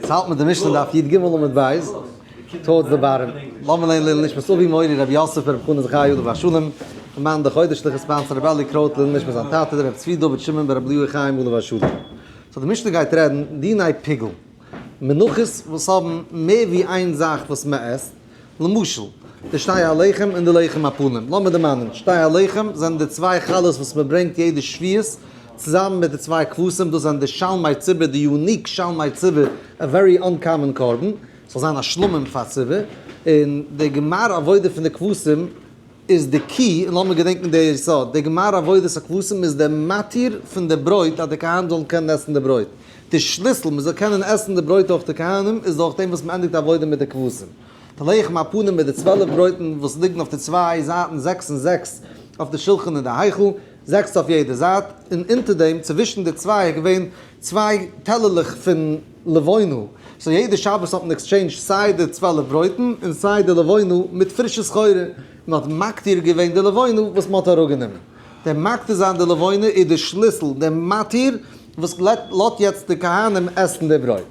יעצט האלט מען די משנה דף י"ג עמוד ב', towards the bottom. לאמיר לערנען לעילוי נשמת אבי מורי רבי יוסף ברב חנא זכרי' עליו השלום, למען די חודש'ליכע sponsor רבי אלי קרויט לעילוי נשמת זיין טאטע דער רבי צבי דוד שמעון ברב אליהו חיים עליו השלום. so די משנה גייט רעדן דיני פיגול, מנחות וואס האבן מער ווי איין זאך וואס מען עסט, למשל, די שתי הלחם און די לחם הפנים. לאמיר דערמאנען, שתי הלחם זענען די צוויי חלות וואס מען ברענגט יעדע שביעות, צוזאמען מיט די צוויי כבשים, דאס זענען די שלמי ציבור, די unique שלמי ציבור, א very uncommon קרבן, ס'זאל זיין א שלמים פאר ציבור, און די גמר עבודה פון די כבשים איז די key, און לאמיר געדענקען די יסוד, די גמר עבודת הכבשים איז די מתיר פון די ברויט אז די כהנים זאלן קענען עסן די ברויט. די שליסל מען זאל קענען עסן די ברויט אויך די כהנים איז דורך דעם וואס מען ענדיגט עבודה מיט די כבשים. די לחם הפנים מיט די 12 ברויטן וואס ליגן אויף די צוויי זייטן זעקס און זעקס אויף די שולחן אין די היכל, זעקס אויף יעדע זייט, און אונטער דעם צווישן די צוויי איז געווען צוויי טעלערלעך פון לבונה, so יעדע שבת האט מען exchange ט סיי די 12 ברויטן און סיי די לבונה מיט פרישע סחורה, מען האט מקטיר געווען די לבונה וואס מען האט אראפגענומען. דער מקטיר זיין די לבונה איז די שליסל, דער מתיר וואס לאזט יעצט די כהנים עסן די ברויט.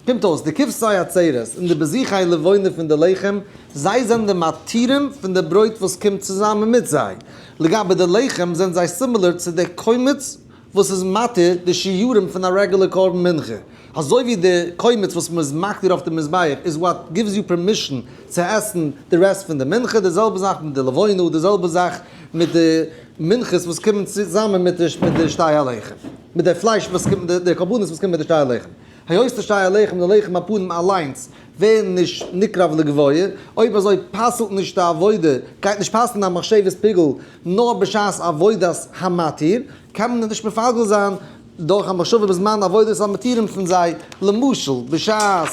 קומט אויס, די כבשי עצרת און די בזיכי לבונה פון די לחם, זיי זענען די מתירים פון די ברויט וואס קומט צוזאמען מיט זיי. לגבי די לחם זענען זיי similar צו די קומץ וואס איז מתיר די שיעורים פון א רעגולער קרבן מנחה. אזוי ווי די קומץ וואס מ'איז מקטיר אויף די מזבח איז what gives you permission צו עסן די רעסט פון די מנחה, די זעלבע זאך מיט די לבונה, די זעלבע זאך מיט די מנחות וואס קומען צוזאמען מיט די שתי הלחם, מיט די פלייש וואס קומט, די קרבנות וואס קומען מיט די שתי הלחם. היות די שתי הלחם און די לחם הפנים אליינס ווערן נישט נקרב לגבוה, אויב אזוי פסל'ט נישט די עבודה, גייט נישט פסל'ן א מחשבת פיגול נאר בשעת עבודת המתיר, קען מען נישט מפגל זיין דורך א מחשבה בזמן עבודת המתירים פון זיי, למשל בשעת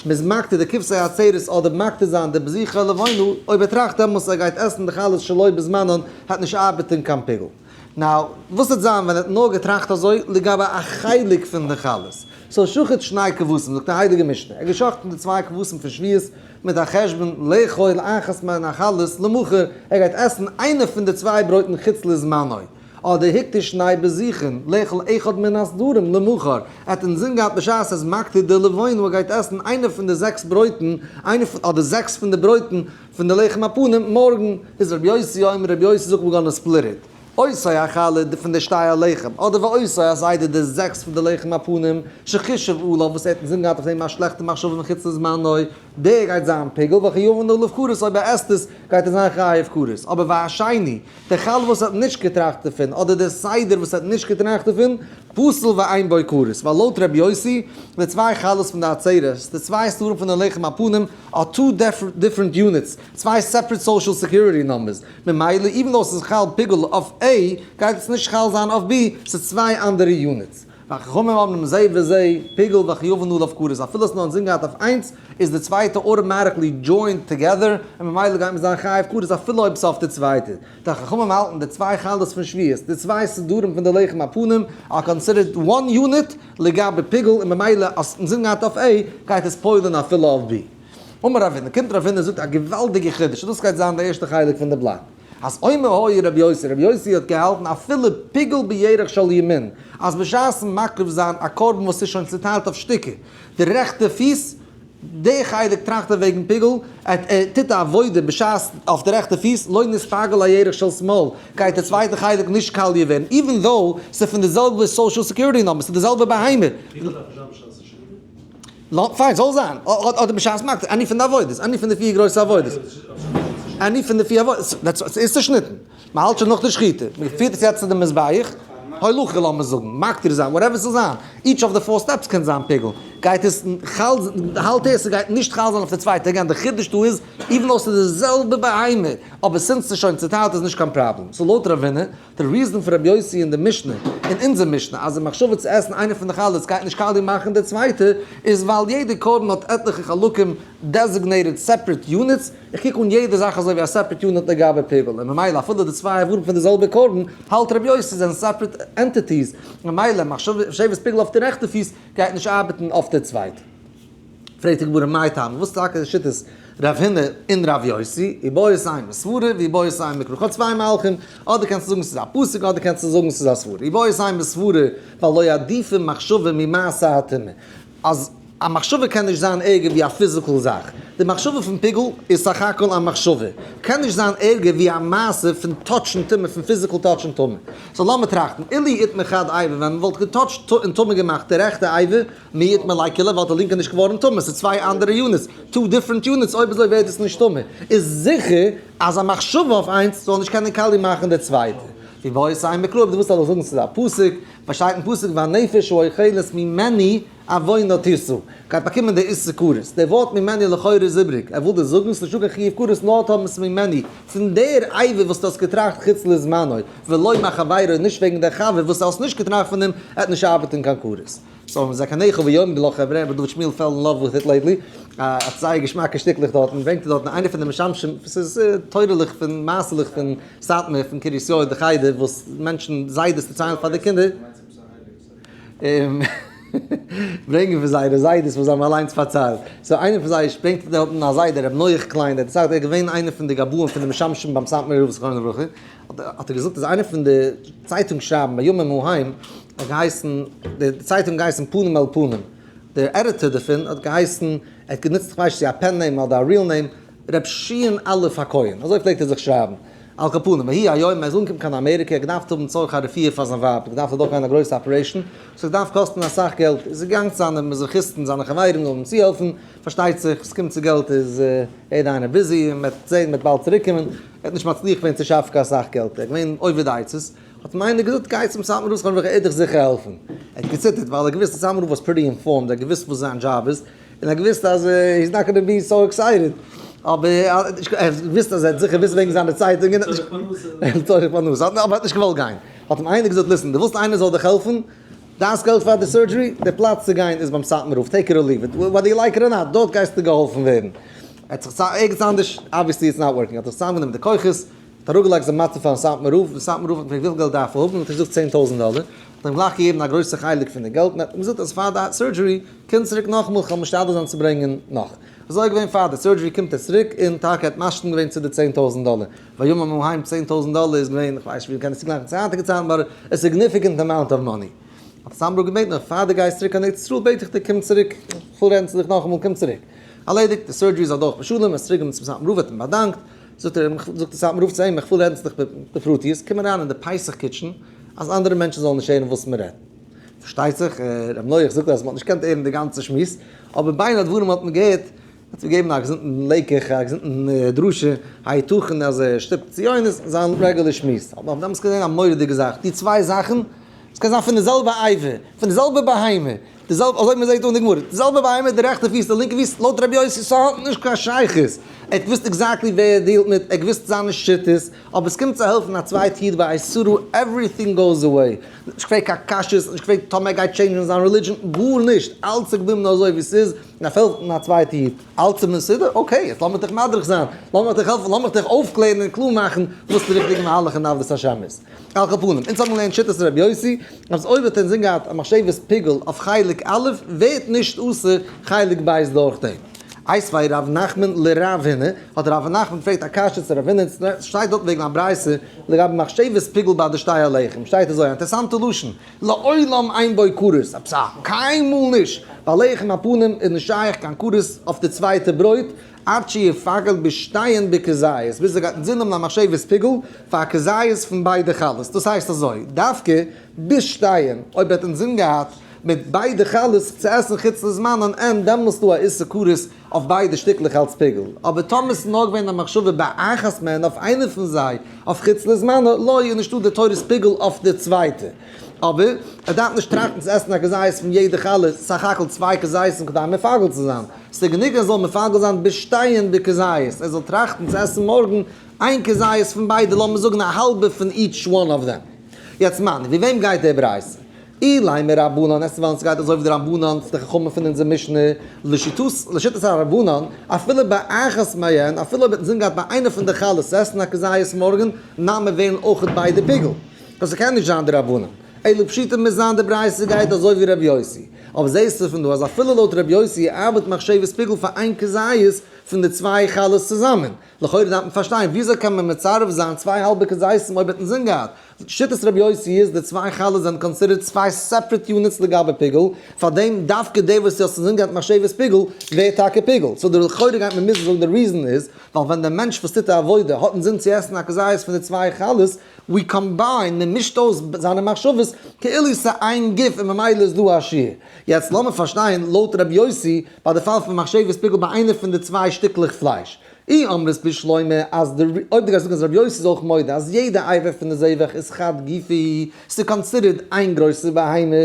מ'איז מקטיר די כבשי עצרת אדער מקטיר זיין די בזיכי לבונה, אויב ער טראכט דעמאלס ער גייט עסן די חלות שלא בזמנן העט נישט ארבעטען קיין פיגול. now, וואס וועט זיין ווען ער האט נאר געטראכט אזוי לגבי א חלק פון די חלות? so שחט שני כבשים, זאגט די הייליגע משנה, ער האט געשחט'ן די צוויי כבשים פון שביעות מיט א חשבון לאכול אחת מן החלות למחר, ער גייט עסן איינע פון די צוויי ברויטן חוץ לזמנו. אדער הקדיש שני בזיכין, לאכול אחד מן הסדרים למחר, ער האט אינזין געהאט בשעת ער איז מקטיר די לבונה ער גייט עסן איינע פון די זעקס ברויטן, איינע פון, אדער זעקס פון די ברויטן פון די לחם הפנים, מארגן איז רבי יוסי אומר, רבי יוסי זאגט we're gonna split it, אותו החלה די פון די שתי הלחם, אדער ואותו הסדר די זעקס פון די לחם הפנים, שחישב עליו וואס ער האט אינזין געהאט אויף דעם א שלעכטע מחשבה מחוץ לזמנו, דער גייט זיין פיגול, וחייבין עליו כרת אויב ער עסט עס גייט ער זיין חייב כרת, אבער והשני, דער חלה וואס האט נישט געטראכט דערפון, אדער דער סדר וואס האט נישט געטראכט דערפון, פסול ואין בו כרת, ווייל לויט ר' יוסי, די צוויי חלות פון די עצרת, די צוויי סדרים פון די לחם הפנים, are two different units, צוויי separate social security numbers, ממילא even though ס'איז חל פיגול אויף A, גייט עס נישט חל זיין אויף B, ס'איז צוויי אנדערע units. וחכמים אומרים זה וזה, פיגול וחייבין עליו כרת, אפילו עס נאר אינזין געהאט אויף איינס, איז די צווייטע automatically joined together, און ממילא גייט מען זיין חייב כרת אפילו אויב ס'אויף די צווייטע. די חכמים האלטן די צוויי חלות פון שביעות, די צוויי סדרים פון די לחם הפנים, are considered one unit לגבי פיגול, און ממילא אז אינזין געהאט אויף A, גייט עס פועל'ן אפילו אויף B. אמר רב הונא, קומט רב הונא זאגט א געוואלדיגע חידוש, און דאס גייט זיין די ערשטע חלק פון די בלאט. אז אומר היה רבי יוסי, רבי יוסי האט געהאלטן אפילו פיגול בירך של ימין, אז בשעת'ן מקריב זיין א קרבן וואס איז שוין צוטיילט אויף שטיקער, די רעכטע פיס, די חלק טראכט ער וועגן פיגול, ער טוט א עבודה בשעת אויף די רעכטע פיס, לא נתפגל הירך של שמאל, גייט די צווייטע חלק נישט קאליע ווערן, even though ס'איז פון די זעלבע social security number, ס'איז די זעלבע בהמה. פיגול דארף נישט זיין בשעת השחיטה? פיין, זאל זיין. אדער בשעת מקטיר, any פון די עבודות, any פון די פיר גרויסע עבודות. any פון די פיר עבודות, ס'איז צושניטן. מ'האלט שוין נאך די שחיטה. מ'פירט עס יעצט צו די מזבח. הולכה לאמיר זאגן, מקטיר זיין, whatever ס'זאל זיין. each of the four steps קען זיין פיגול. גייט עס חל, האלט ער ס'גייט נישט חל זיין אויף די צווייטע. again, די חידוש דא איז, even though ס'איז די זעלבע בהמה, אבער since ס'איז שוין צוטיילט איז נישט קיין פראבלעם. so לויט רב הונא, די reason פון רבי יוסי אין די משנה, אין אונזער משנה, אז די מחשבה צו עסן איינע פון די חלות גייט נישט קאליע מאכן די צווייטע, איז ווייל יעדע קרבן האט עטליכע חלקים designated separate units, איך קוק אן יעדע זאך אזוי ווי א separate unit לגבי פיגול, און ממילא אפילו די צוויי איברים פון די זעלבע קרבן, האלט רבי יוסי זענען separate entities, ממילא מחשבת פיגול אויף די רעכטע פיס גייט נישט ארבעטן אויף די צווייטע. פרעגט די גמרא מאי טעמא, וואס איז טאקע די שיטת רב הונא און רב יוסי, איבעית אימא סברא ואיבעית אימא מקרא, כ'האב צוויי מהלכים, אדער קענסטו זאגן ס'איז א פסוק אדער קענסטו זאגן ס'איז א סברא, איבעית אימא סברא ווייל לא עדיפא מחשבה ממעשה הטומאה, אז א מחשבה קען נישט זיין ערגער ווי א physical זאך. די מחשבה פון פיגול איז סך הכל א מחשבה. קען נישט זיין ערגער ווי א מעשה פון touch ן טומאה, פון physical touch ן טומאה. so לאמיר טראכטן, אילו איטמע חד אבר, ווען מ'וואלט גע touch ט און טמא געמאכט די רעכטע אבר, מי איטמע ליה כוליה, וואלט די לינקע נישט געווארן טמא. ס'איז צוויי אנדערע units, two different units, אויב אזוי ווערט עס נישט טמא. איז זיכער אז א מחשבה אויף איינס זאל נישט קענען קאליע מאכן די צווייטע. ואיבעית אימא קרא, אויב דו ווילסט זאל איך זאגן ס'איז א פסוק, וואס שטייט אין פסוק והנפש האוכלת ממנו עוונה תשא, גייט באקומען די איסור כרת, די ווארט ממנו לכאורה איז איבריג, ער וויל דיר זאגן ס'נישט דא קיין חיוב כרת נאר טאמער ס'איז ממנו, פון דער אבר וואס דו האסט געטראכט חוץ לזמנו, ולא מחבירו, נישט וועגן דער חבר וואס האסט נישט געטראכט פון אים, ער האט נישט ארבעטן קיין כרת. so זקניך ויאמרו לך ר' דוד שמואל fell in love with it lately, האט זייער געשמאקע שטיקלעך דארטן, ברענגט ער דארטן איינער פון די משמשים, ס'איז תורה'לעך פון מעשה'לעך פון סאטמאר פון קרית יואל די חדר וואס מענטשן זיידעס דערציילן פאר די קינדער, ברענגען פון זייערע זיידעס וואס זיי האבן אליינס פארציילט, so איינער פון זיי ברענגט דארטן א זיידע ר' נח קליין, ער האט דערציילט ער איז געווען איינער פון די גבאים פון די משמשים ביים סאטמארער רב זכרונו לברכה, האט ער געזאגט אז איינער פון די צייטונג שרייבן בימים ההם האט געהייסן, די צייטונג געהייסן פנים אל פנים, דער editor דערפון האט געהייסן, ער האט גענוצט כ'ווייס נישט צו א pen name אדער א real name, ר' שיען א' הכהן, אזוי פלעגט ער זיך שרייבן. על כל פנים, ויהי היום, ער איז אנגעקומען קיין אמעריקע, ער האט געדארפט האבן צורך א רפואה פאר זיין ווייב, ער האט געדארפט אדורכגיין א גרויסע operation, עס האט געדארפט קאסטן אסאך געלט, איז ער געגאנגען צו זיינע מזרחיסטן, זיינע חברים זאלן אים צוהעלפן, פארשטייט זיך, עס קומט צו געלט איז יעדער איינער busy, מען וועט זען, מען וועט באלד צוריקקומען, ער האט נישט מצליח געווען צו שאפן קיין סאך געלט, ער איז געווען אובד עצות, האט אים איינער געזאגט, גיי צום סאטמאר רב זכרונו לברכה, ער וועט דיך זיכער העלפן. ער האט געציטערט, ווייל ער האט געוואוסט אז סאטמאר רב was pretty informed, ער האט געוואוסט וואס זיין דזשאב איז, און ער האט געוואוסט אז he's not gonna be so excited, אבער ער האט געוואוסט אז ער וועט זיכער וויסן וועגן זיינע צייטונגען, לצורך פרנסה, אבער ער האט נישט געוואלט גיין, האט אים איינער געזאגט listen, דו ווילסט איינער זאל דיך העלפן, דארפסט געלט פאר די surgery, די פלאץ צו גיין איז ביים סאטמאר רב, take it or leave it, whether you like it or not, דארט גייסטו געהאלפן ווערן. ער האט זיך ערגעץ אנדערש, obviously it's not working, האט ער זיך צוזאמגענומען די כוחות, האט אראפגעלייגט זיין מצב פארן סאטמאר רב, און סאטמאר רב האט געפרעגט וויפיל געלט דארף ער האבן, האט ער געזאגט 10,000 דאלער, האט אים גלייך געגעבן א גרויסע חלק פון די געלט, און האט אים געזאגט אז פאר די surgery קום צוריק נאכאמאל, כ'וועל משתדל זיין צו ברענגען נאך. אזוי איז געווען פאר די surgery קומט ער צוריק, און טאקע האט משלים געווען צו די 10,000 דאלער. בימים ההם 10,000 דאלער איז געווען, כ'ווייס נישט ווי מ'קען עס צוגלייכן צו היינטיגע צייטן, but a significant amount of money. האט סאטמאר רב געבעטן אז פאר דו גייסט צוריק קיין ארץ ישראל בעט איך דיר קום צוריק, כ'וויל רעדן צו דיך נאכאמאל, קום צוריק. ארלעדיגט, די surgery איז אדורך בשלום, ער איז צוריק געקומען צום סאטמאר רב האט אים באדאנקט, זאגט ער, זאגט דער סאטמאר רב צו אים, איך וויל רעדן צו דיך בפרטיות, קום אריין אין די פסח kitchen, אז אנדערע מענטשן זאלן נישט הערן וואס מען רעדט. פארשטייט זיך, ר' נח זאגט אז מען האט נישט געקענט הערן די גאנצע שמועס, אבער בין הדברים האט מען געהערט, האט געגעבן א געזונטן לקח, א געזונטן דרשה, היתכן אז ער שטופט ציונות, זיין רעגולער שמועס. האט מען דעמאלטס געזען א מורא'דיגע זאך, די צוויי זאכן, עס קען זיין פון די זעלבע אבר, פון די זעלבע בהמה, די זעלבע, אזוי ווי מען זעט דא אין די גמרא, די זעלבע בהמה, די רעכטע פיס, די לינקע פיס, לויט רבי יוסי ס'האט נישט קיין שייכות, ער האט געוואוסט exactly ווער ער deal ט מיט, ער האט געוואוסט זיינע שיטות, אבער עס קומט צו העלפן א צווייט איד ביי איסורו, everything goes away, נישט געפרעגט קיין קשיות, נישט געפרעגט טאמער ער גייט change ן זיין religion, גארנישט, אלץ איז געבליבן אזוי ווי ס'איז, און אויף העלפן א צווייט איד, אלץ איז מסודר, okay, יעצט לאמיך דיך מדריך זיין, לאמיך דיך העלפן, לאמיך דיך אויפקלערן און קלאר מאכן וואס די ריכטיגע מהלך אין עבודת השם איז. על כל פנים, אונז האבן געלערנט שיטת רבי יוסי, אז אויב האט ער אינזין געהאט א מחשבת פיגול אויף חלק א', ווערט נישט אסור חלק ב' דורך דעם. איתיביה רב נחמן לרב הונא, האט רב נחמן געפרעגט א קשיא צו רב הונא, שטייט דארט וועגן א ברייתא לגבי מחשבת פיגול ביי די שתי הלחם, שטייט אזוי א אינטערעסאנטע לשון, לעולם אין בו כרת, עפעס א קיינמאל נישט, ביי לחם הפנים איז נישט שייך קיין כרת אויף די צווייטע ברויט, עד שיפגל בשתיהן בכזית, ביז ער גייט אינזין האבן א מחשבת פיגול פאר א כזית פון ביידע חלות, דאס הייסט אזוי, דווקא בשתיהן, אויב ער האט אינזין געהאט מיט ביידע חלות צו עסן חוץ לזמנן, אין דעמאלס דא א איסור כרת אויף ביידע שטיקלעך אלס פיגול, אבער טאמער ס'איז נאר געווען א מחשבה באחת מהן אויף איינע פון זיי אויף חוץ לזמנו, לא איז נישטא די תורת פיגול אויף די צווייטע. אבער ער דארף נישט טראכטן צו עסן א כזית פון יעדע חלה, סך הכל צוויי כזיתים כדי מפגל צו זיין. ס'איז גענוג ער זאל מפגל זיין בשתיהן בכזית, ער זאל טראכטן צו עסן מארגן איין כזית פון ביידע, לאמיר זאגן א האלבע פון each one of them. יעצט מני, ווי וועם גייט דער ברייתא? אילימא רבנן, עסן ווייל ס'גייט אזוי ווי די רבנן, די חכמים פון אונזער משנה, לשיטת הרבנן, אפילו באחת מהן, אפילו אויב האט אינזין געהאט ביי איינע פון די חלות צו עסן א כזית מארגן, נמי ווערן אויכעט ביידע פיגול. דאס קען נישט זיין די רבנן. אלא פשיטא מוז זיין די ברייתא גייט אזוי ווי רבי יוסי. אבער זעהסטו פון דא אז אפילו לויט רבי יוסי ארבעט מחשבת פיגול פאר איין כזית. פון די צוויי חלות צוזאמען. לכאורה דארף מען פארשטיין, וויאזוי קען מען מצרף זיין צוויי האלבע כזיתים אויב האט אינזין געהאט? שיטת רבי יוסי איז די צוויי חלות זענען considered צוויי separate units לגבי פיגול, פארדעם דווקא די וואס האסט אינזין געהאט מחשבת פיגול ווערט טאקע פיגול. So די לכאורה גייט מען מוזן זאגן די reason איז ווייל ווען דער מענטש וואס טוט די עבודה האט אינזין צו עסן א כזית פון די צוויי חלות, we combine, מען מישט אויס זיינע מחשבות כאילו ס'איז איין גוף און ממילא איז דא א שיעור. יעצט לאמיר פארשטיין לויט רבי יוסי ביי די פאל פון מחשבת פיגול ביי איינע פון די צוויי שטיקלעך פלייש. אי אמרת בשלמא אז די אויב דו גייסט זאגן אז רבי יוסי איז אויך מודה אז יעדע אבר פון די זבח איז חד גופא, ס'איז considered איין גרויסע בהמה,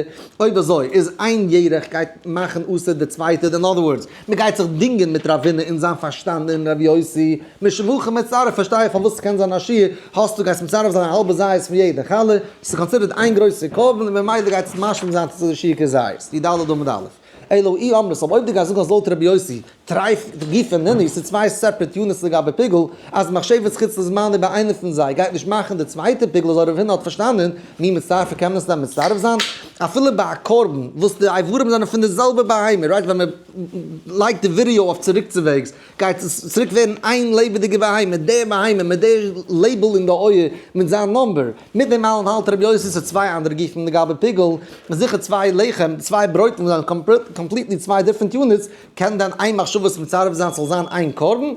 אויב אזוי איז איין ירך גייט מאכן אסור די צווייטע, in other words, מ'גייט זיך דינגען מיט רב הונא אין זיין פארשטאנד און רבי יוסי, משום הכי מצרף פארשטיי איך פארוואס ס'קען זיין א שיעור, האסטו גייסט מצרף זיין א האלבע זית פון יעדע חלה, ס'איז considered איין גרויסע קרבן און ממילא גייט עס משלים זיין צו די שיעור כזית, י ד עמוד א'. אלא אי אמרת, אבער אויב דו גייסט זאגן אז לויט רבי יוסי, טריי גופי נינהו, ס'איז צוויי separate units לגבי פיגול, אז מחשבת חוץ לזמנו ביי איינע פון זיי גייט נישט מאכן די צווייטע פיגול אזוי רב הונא האט פארשטאנען, מי מצטרף קען מען עס דען מצטרף זיין? אפילו ביי א קרבן וואס די איברים זענען פון די זעלבע בהמה, right ווען מען לייגט די ווידעא אויף צוריקצווועגס גייט עס צוריק ווערן איין לעבעדיגע בהמה, די בהמה מיט די label אין די אויער מיט זיין number, מיט דעם אלעם האלט רבי יוסי ס'איז צוויי אנדערע גופים לגבי פיגול, זיכער צוויי לחם, צוויי ברויטן וואס זענען completely צוויי different units, קען דען איין מחשבות מצרף זיין ס'זאל זיין איין קרבן?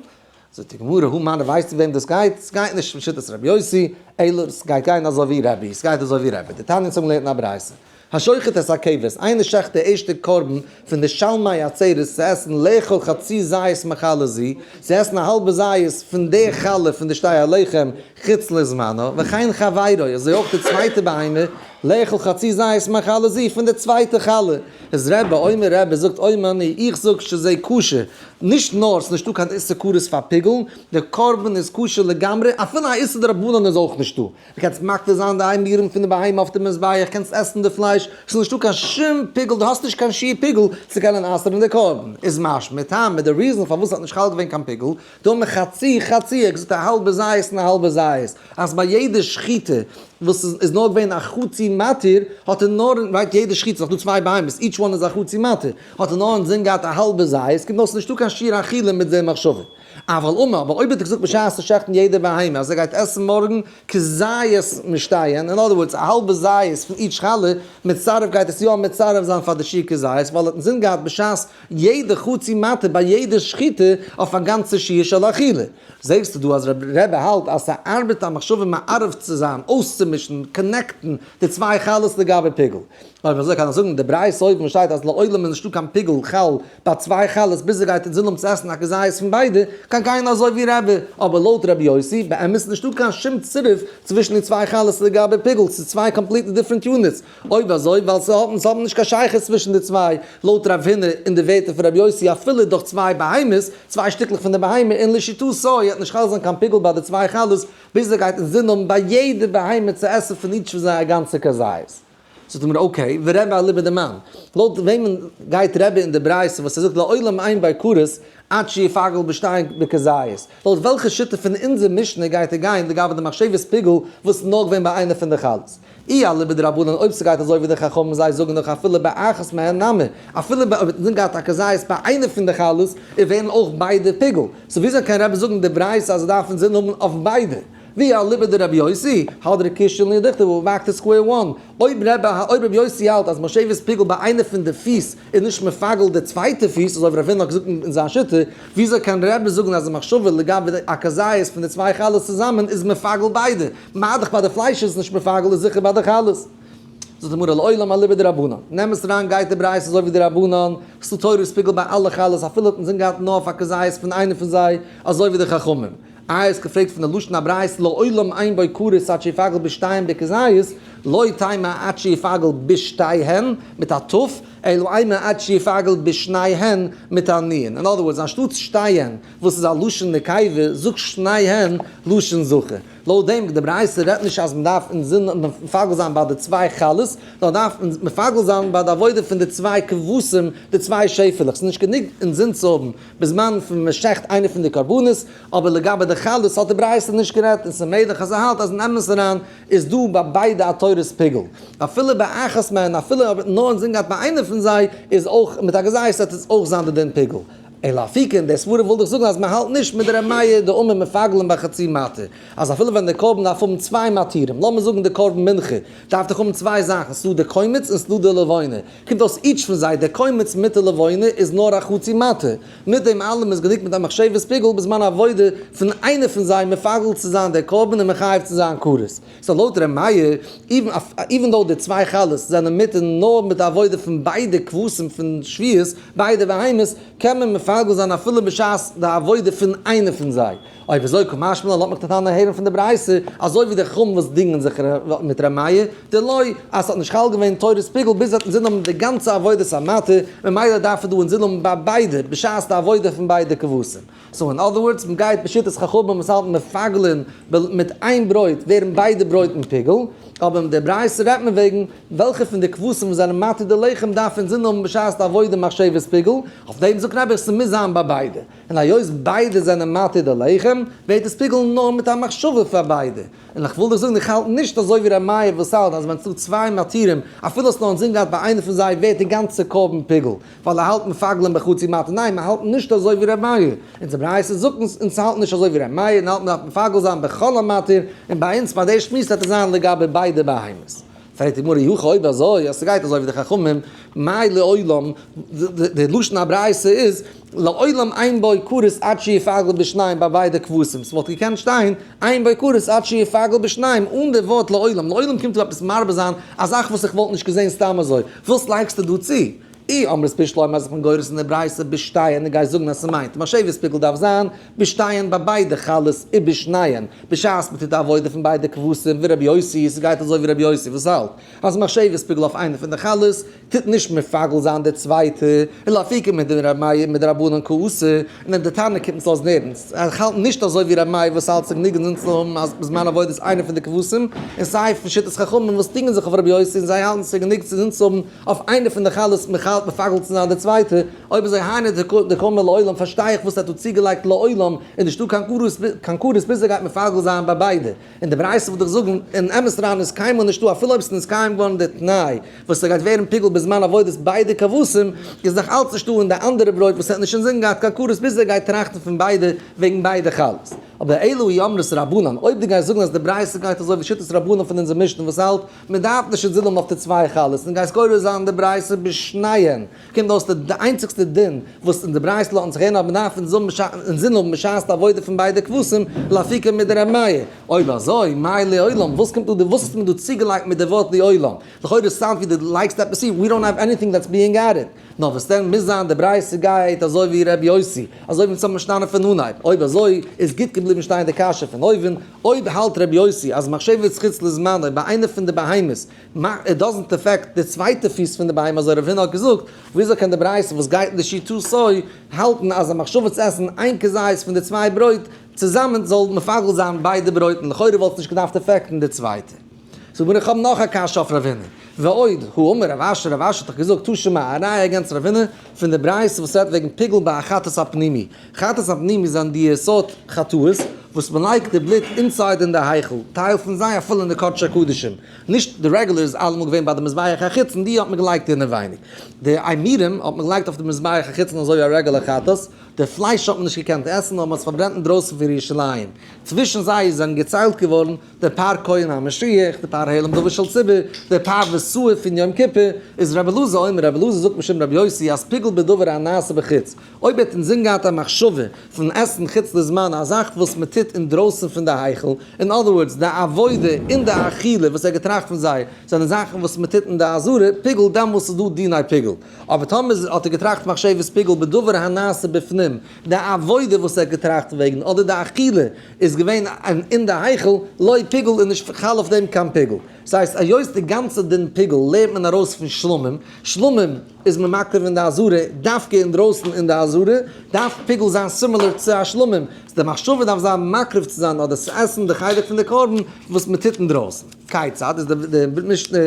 זאגט די גמרא, הא מני ווייסטו וועם דאס גייט? ס'גייט נישט בשיטת רבי יוסי, אלא ס'גייט גיין אזוי ווי רבי, ס'גייט אזוי ווי רבי, דתניא אונז האבן געלערנט אין א ברייתא, השוחט את הכבש, איינער שעכט די ערשטע קרבן פון די שלמי עצרת צו עסן לאכול חצי זית מחלה זו, צו עסן א האלבע זית פון די חלה פון די שתי הלחם חוץ לזמנו, וכן חברו, אזוי אויך די צווייטע בהמה, לאכול חצי זית מחלה זו, פון די צווייטע חלה. איז רבי אומר רבי זאגט אומר אני, איך זאג שזה כשר, נישט נאר ס'איז נישטא קיין איסור כרת פאר פיגול, די קרבן איז כשר לגמרי, אפילו א איסור דרבנן איז אויך נישטא. דו קענסט מקטיר זיין די אימורים פון די בהמה אויף די מזבח, קענסט עסן די פלייש, ס'איז נישטא קיין שום פיגול, דו האסט נישט קיין שיעור פיגול צו קענען אסר'ן די קרבן. איז משמע טעמא די reason פארוואס ס'האט נישט חל געווען קיין פיגול, דאמר חצי חצי, ער האט געזאגט א האלבע זית און א האלבע זית, אז ביי יעדע שחיטה וואס איז נאר געווען א חצי מתיר, האט ער נאר, right יעדע שחיטה איז דאך דא צוויי בהמות, each one איז א חצי מתיר, האט ער נאר אינזין געהאט א האלבע זית, קומט אויס ס'איז נישטא קיין שיעור אכילה מיט די מחשבה. אבל אמר, אבער אויב האט ער געזאגט בשעת שעכטן יעדע בהמה אז ער גייט עסן מארגן כזית משתיהן, in other words א האלבע זית פון each חלה, מצרף גייט עס יא מצרף זיין פאר די שיעור כזית, ווייל ער האט אינזין געהאט בשעת יעדע חצי מתיר ביי יעדע שחיטה אויף א גאנצע שיעור של אכילה. זעסטו דא אז רבי האלט אז ס'ארבעט א מחשבה מערב צו זיין, אויסצומישן, connect ן, די צוויי חלות לגבי פיגול. אויב אזוי קען איך זאגן די ברייתא אויבן שטייט אז לעולם איז נישטא קיין פיגול חל ביי צוויי חלות ביז ער גייט אינזין האבן צו עסן א כזית פון ביידע, קען גיין אזוי ווי רבי, אבער לויט רבי יוסי באמת איז נישטא קיין שום צירוף צווישן די צוויי חלות לגבי פיגול, ס'איז צוויי completely different units, אויב אזוי ווייל ס'האבן נישט קיין שייכות צווישן די צוויי, לויט רב הונא אין די ווערטער פון רבי יוסי אפילו דורך צוויי בהמות, צוויי שטיקלעך פון די בהמה, און לשיטתו וועט נישט חל זיין קיין פיגול ביי די צוויי חלות, ביז ער גייט אינזין האבן ביי יעדע בהמה צו עסן פון each פון זיי א גאנצע כזית. זאגט אים okay, ורבי אליבא דמאן? לויט וועמען גייט רבי אין די ברייתא וואס ער זאגט לעולם אין בו כרת עד שיפגל בשתיהן בכזית? לויט וועלכע שיטה פון אונזער משנה גייט ער גיין לגבי די מחשבת פיגול וואס איז נאר געווען ביי איינע פון די חלות? אי אליבא דרבנן אויב ס'גייט אזוי ווי די חכמים זיי זאגן דאך אפילו באחת מהן נמי, אפילו ביי אויב מ'האט געהאט א כזית ביי איינע פון די חלות איז ווערן אויך ביידע פיגול, so וויאזוי קען רבי זאגן די ברייתא אז זיי דארפן זין האבן אויף ביידע? ואי אליבא דרבי יוסי, הדרא קושיא לדיכטער we're back to square one, אויב רבי אויב רבי יוסי האלט אז מחשבת פיגול ביי איינע פון די פיס איז נישט מפגל די צווייטע פיס אזוי ווי רב הונא האט געזאגט אין זיין שיטה, וויאזוי קען רבי זאגן אז די מחשבה לגבי א כזית פון די צוויי חלות צוזאמען איז מפגל ביידע? מה דאך ביי די פלייש איז נישט מפגל איז זיכער ביי די חלות. זאגט די גמרא לעולם אליבא דרבנן. נעם עס אריין גייט די ברייתא אזוי ווי די רבנן, ס'דא תורת פיגול ביי אלע חלות אפילו האט אינזין געהאט נאר אויף א כזית פון איינע פון זיי אזוי ווי די חכמים. איי האסט געפרעגט פון די לשון הברייתא לעולם אין בו כרת עד שיפגל בשתיים בכזית, לא תימא עד שיפגל בשתיהן מיט א ת', אלא אימא עד שיפגל בשניהן מיט א נ'. אין other words אנשטאטס שתיהן וואס איז א לשון נקבה זאג שניהן לשון זכר. לויט דעם די ברייתא רעדט נישט אז מען דארף אינזין מפגל זיין ביי די צוויי חלות, נאר דארף מען מפגל זיין ביי די עבודה פון די צוויי כבשים, די צוויי שעפעלעך, ס'איז נישט גענוג אינזין צו האבן בזמן פון מען שעכט איינע פון די קרבנות, אבער לגבי די חלות האט די ברייתא נישט גערעדט, און ס'איז מעגליך אז ער האלט אז אין אמת אריין איז דא ביי ביידע א תורת פיגול, אפילו באחת מהן, אפילו אויב נאר אינזין געהאט ביי איינע פון זיי, איז אויך מיט א כזית וועט עס אויך זיין די דין פיגול. אלא לאפוקי, די סברא וויל דאך זאגן אז מען האלט נישט מיט די ר' מאיר דאמר מפגלין בחצי מתיר, אז אפילו ווען די קרבן דארף האבן צוויי מתירים, לאמיר זאגן די קרבן מנחה דארף דאך האבן צוויי זאכן, ס'דא די קומץ און ס'דא די לבונה, קומט אויס each פון זיי, די קומץ מיט די לבונה איז נאר א חצי מתיר, מיט דעם אלעם איז גענוג מיט א מחשבת פיגול בזמן העבודה פון איינער פון זיי מפגל צו זיין דער קרבן און מחייב צו זיין כרת. so לויט ר' מאיר, even though די צוויי חלות זענען מותר נאר מיט די עבודה פון ביידע כבשים פון שביעית, ביידע בהמות, קען מען מפגל זיין אפילו בשעת די עבודה פון איינע פון זיי. אויב אזוי קא משמע לן לאזט מיך די תנא הערן פון די ברייתא, אזוי ווי די חכמים וואס דינגען זיך מיט ר' מאיר, דלא אז ס'האט נישט חל געווען תורת פיגול ביז ער האט אינזין האבן די גאנצע עבודת המטה, ממילא דארף ער דא אינזין האבן ביי ביידע, בשעת די עבודה פון ביידע כבשים. so in other words, מ'גייט בשיטת חכמים וואס האלטן מפגלין מיט איין ברויט ווערן ביידע ברויטן פיגול, אבער אין די ברייתא רעדט מען וועגן וועלכע פון די כבשים וואס זענען מתיר די לחם דארף אינזין האבן בשעת די עבודה מחשבת פיגול, אויף דעם זאגט רבי ס'מוז זיין ביי ביידע. און היות ביידע זענען מתיר די לחם, ווערט עס פיגול נאר מיט א מחשבה פאר ביידע. און איך וויל דיך זאגן, איך האלט נישט אזוי ווי ר' מאיר וואס האלט אז ווען ס'דא צוויי מתירים, אפילו האסט נאר אינזין געהאט ביי איינער פון זיי ווערט די גאנצע קרבן פיגול, ווייל ער האלט מפגלין בחצי מתיר, ניין מען האלט נישט אזוי ווי ר' מאיר, אונזער ברייתא זאגט אונז, אונז האלטן נישט אזוי ווי ר' מאיר און האלטן מ'דארף מפגל זיין בכל המתיר, און ביי אונז ביי די שמועס וועט עס זיין לגבי ביידע בהמות. פרעגט די גמרא אי הכי אויב אזוי אז ס'גייט אזוי ווי די חכמים, מאי לעולם, די לשון הברייתא איז לעולם אין בו כרת עד שיפגל בשניים ביי ביידע כבשים, ס'וואלט געקענט שטיין אין בו כרת עד שיפגל בשניים אן די ווארט לעולם, לעולם קומט דא עפעס מרבה זיין א זאך וואס איך וואלט נישט געזען סתם אזוי, וואס לייגסטו דא צו? אי אמרת בשלמא אז איך בין גורס אין די ברייתא בשתיהן און גייסט זאגן אז ס'מיינט מחשבת פיגול דארף זיין בשתיהן ביי ביידע חלות ובשניהן בשעת מ'טוט די עבודה פון ביידע כבשים ורבי יוסי ס'גייט אזוי ווי רבי יוסי וואס האלט אז מחשבת פיגול אויף איינע פון די חלות טוט נישט מפגל זיין די צווייטע און לאפוקי מדר' מאיר מדרבנן קאתי און די תנא קומט אונז אויס נערנס איך האלט נישט אזוי ווי ר' מאיר וואס האלט זיך ניגון אונז צו האבן אז בזמן עבודת איינע פון די כבשים און סיי פון שיטת חכמים וואס דינגען זיך אויף רבי יוסי און זיי האלטן ס'איז גענוג צו אונז צו האבן אויף איינע פון די חלות מפגל צו זיין די צווייטע, אויב אזוי היינו דקאמר לעולם פארשטיי איך וואס ער האט דא צוגעלייגט לעולם איז נישטא קיין כרת ביז ער גייט מפגל זיין ביי ביידע, און די ברייתא וואלט איך זאגן אין אמת אריין איז קיינמאל נישטא אפילו אויב ס'איז נתקיים געווארן די תנאי וואס ס'גייט ווערן פיגול בזמן עבודת ביידע כבשים איז נאך אלץ נישטא אין די אנדערע ברויט וואס ער האט נישט אינזין געהאט קיין כרת ביז ער גייט טראכטן פון ביידע וועגן ביידע חלות. אבער אלא אי אמרת רבנן אויב דו גייסט זאגן אז די ברייתא גייט אזוי ווי שיטת רבנן פון אונזער משנה וואס האלט מען דארף נישט אינזין האבן אויף די צוויי חלות און גייסט גורס זיין די ברייתא בשניהן, קומט אויס די איינציגסטע דין וואס אין די ברייתא לאזט זיך הערן אז מען דארף אינזין האבן בשעת די עבודה פון ביידע כבשים לאפוקי מדר' מאיר, אויב אזוי מאי לעולם וואס קומט דא די וואס האסטו מיר דא צוגעלייגט מיט די ווארט לעולם, לכאורה sound ווי די לייגסט עפעס צו, we don't have anything that's being added. נאר וואס דען מוז זיין די ברייתא גייט אזוי ווי ר' יוסי, אזוי ווי אונז האבן משתנה פון אנהייב, אויב אזוי איז גוט געבליבן שטיין די קשיא פון אויבן, אויב האלט ר' יוסי אז מחשבת חוץ לזמנו ביי איינע פון די בהמות it doesn't affect די צווייטע פיס פון די בהמה אזוי רב הונא האט געזאגט, וויאזוי קען די ברייתא וואס גייט לשיטתו האלטן אז א מחשבה צו עסן איין כזית פון די צוויי ברויט צוזאמען זאל מפגל זיין ביידע ברויטן, לכאורה וואלט עס נישט געדארפט affect ן די צווייטע. זאג מיר איך האב נאך א קשיא אויף רב הונא. ועוד, הא אמר רב אשי, רב אשי האט דאך געזאגט תא שמע, א ראיה against רב הונא, פון די ברייתא וואס רעדט וועגן פיגול ביי א חטאת הפנימי. חטאת הפנימי זענען די סארט חטאות וואס מען לייגט די בלוט inside אין די היכל, טייל פון זיי אפילו אין די קדשי הקדשים. נישט די regular איז אלעמאל געווען ביי די מזבח החיצון, די האט מען געלייגט אינעווייניג. די אימורים האט מען געלייגט אויף די מזבח החיצון אזוי ווי א regular חטאת. די פלייש האט מען נישט געקענט עסן נאר מען האט עס פארברענט אינדרויסן פון ירושלים. צווישן זיי זענען געציילט געווארן דער פר כהן המשיח, דער פר העלם דבר של ציבור, דער פר ושעיר פון יום כיפור, איז רבי אלעזר אומר, רבי אלעזר זאגט משום רבי יוסי אז פיגול בדבר הנעשה בחוץ, אויב ער האט אינזין געהאט א מחשבה פון עסן חוץ לזמן א זאך וואס מען טוט אינדרויסן פון די היכל, in other words די עבודה און די אכילה וואס ער האט געטראכט פון זיי זענען זאכן וואס מען טוט אין די עזרה, פיגול דעמאלס איז דא דיני פיגול. אבער טאמער האט ער געטראכט מחשבת פיגול בדבר הנעשה בפנים, די עבודה וואס ער האט געטראכט וועגן, אדער די אכילה איז געווען אין די היכל, לא פיגול איז נישט חל אויף דעם קיין פיגול. ס'הייסט היות די גאנצע דין פיגול לערנט מען ארויס פון שלמים, שלמים איז מען מקריב אין די עזרה, דווקא אינדרויסן אין די עזרה, דארף פיגול זיין similar צו א שלמים, די מחשבה דארף זיין מקריב צו זיין אדער צו עסן די חלק פון די קרבן וואס מען טוט אינדרויסן. כיצד איז די משנה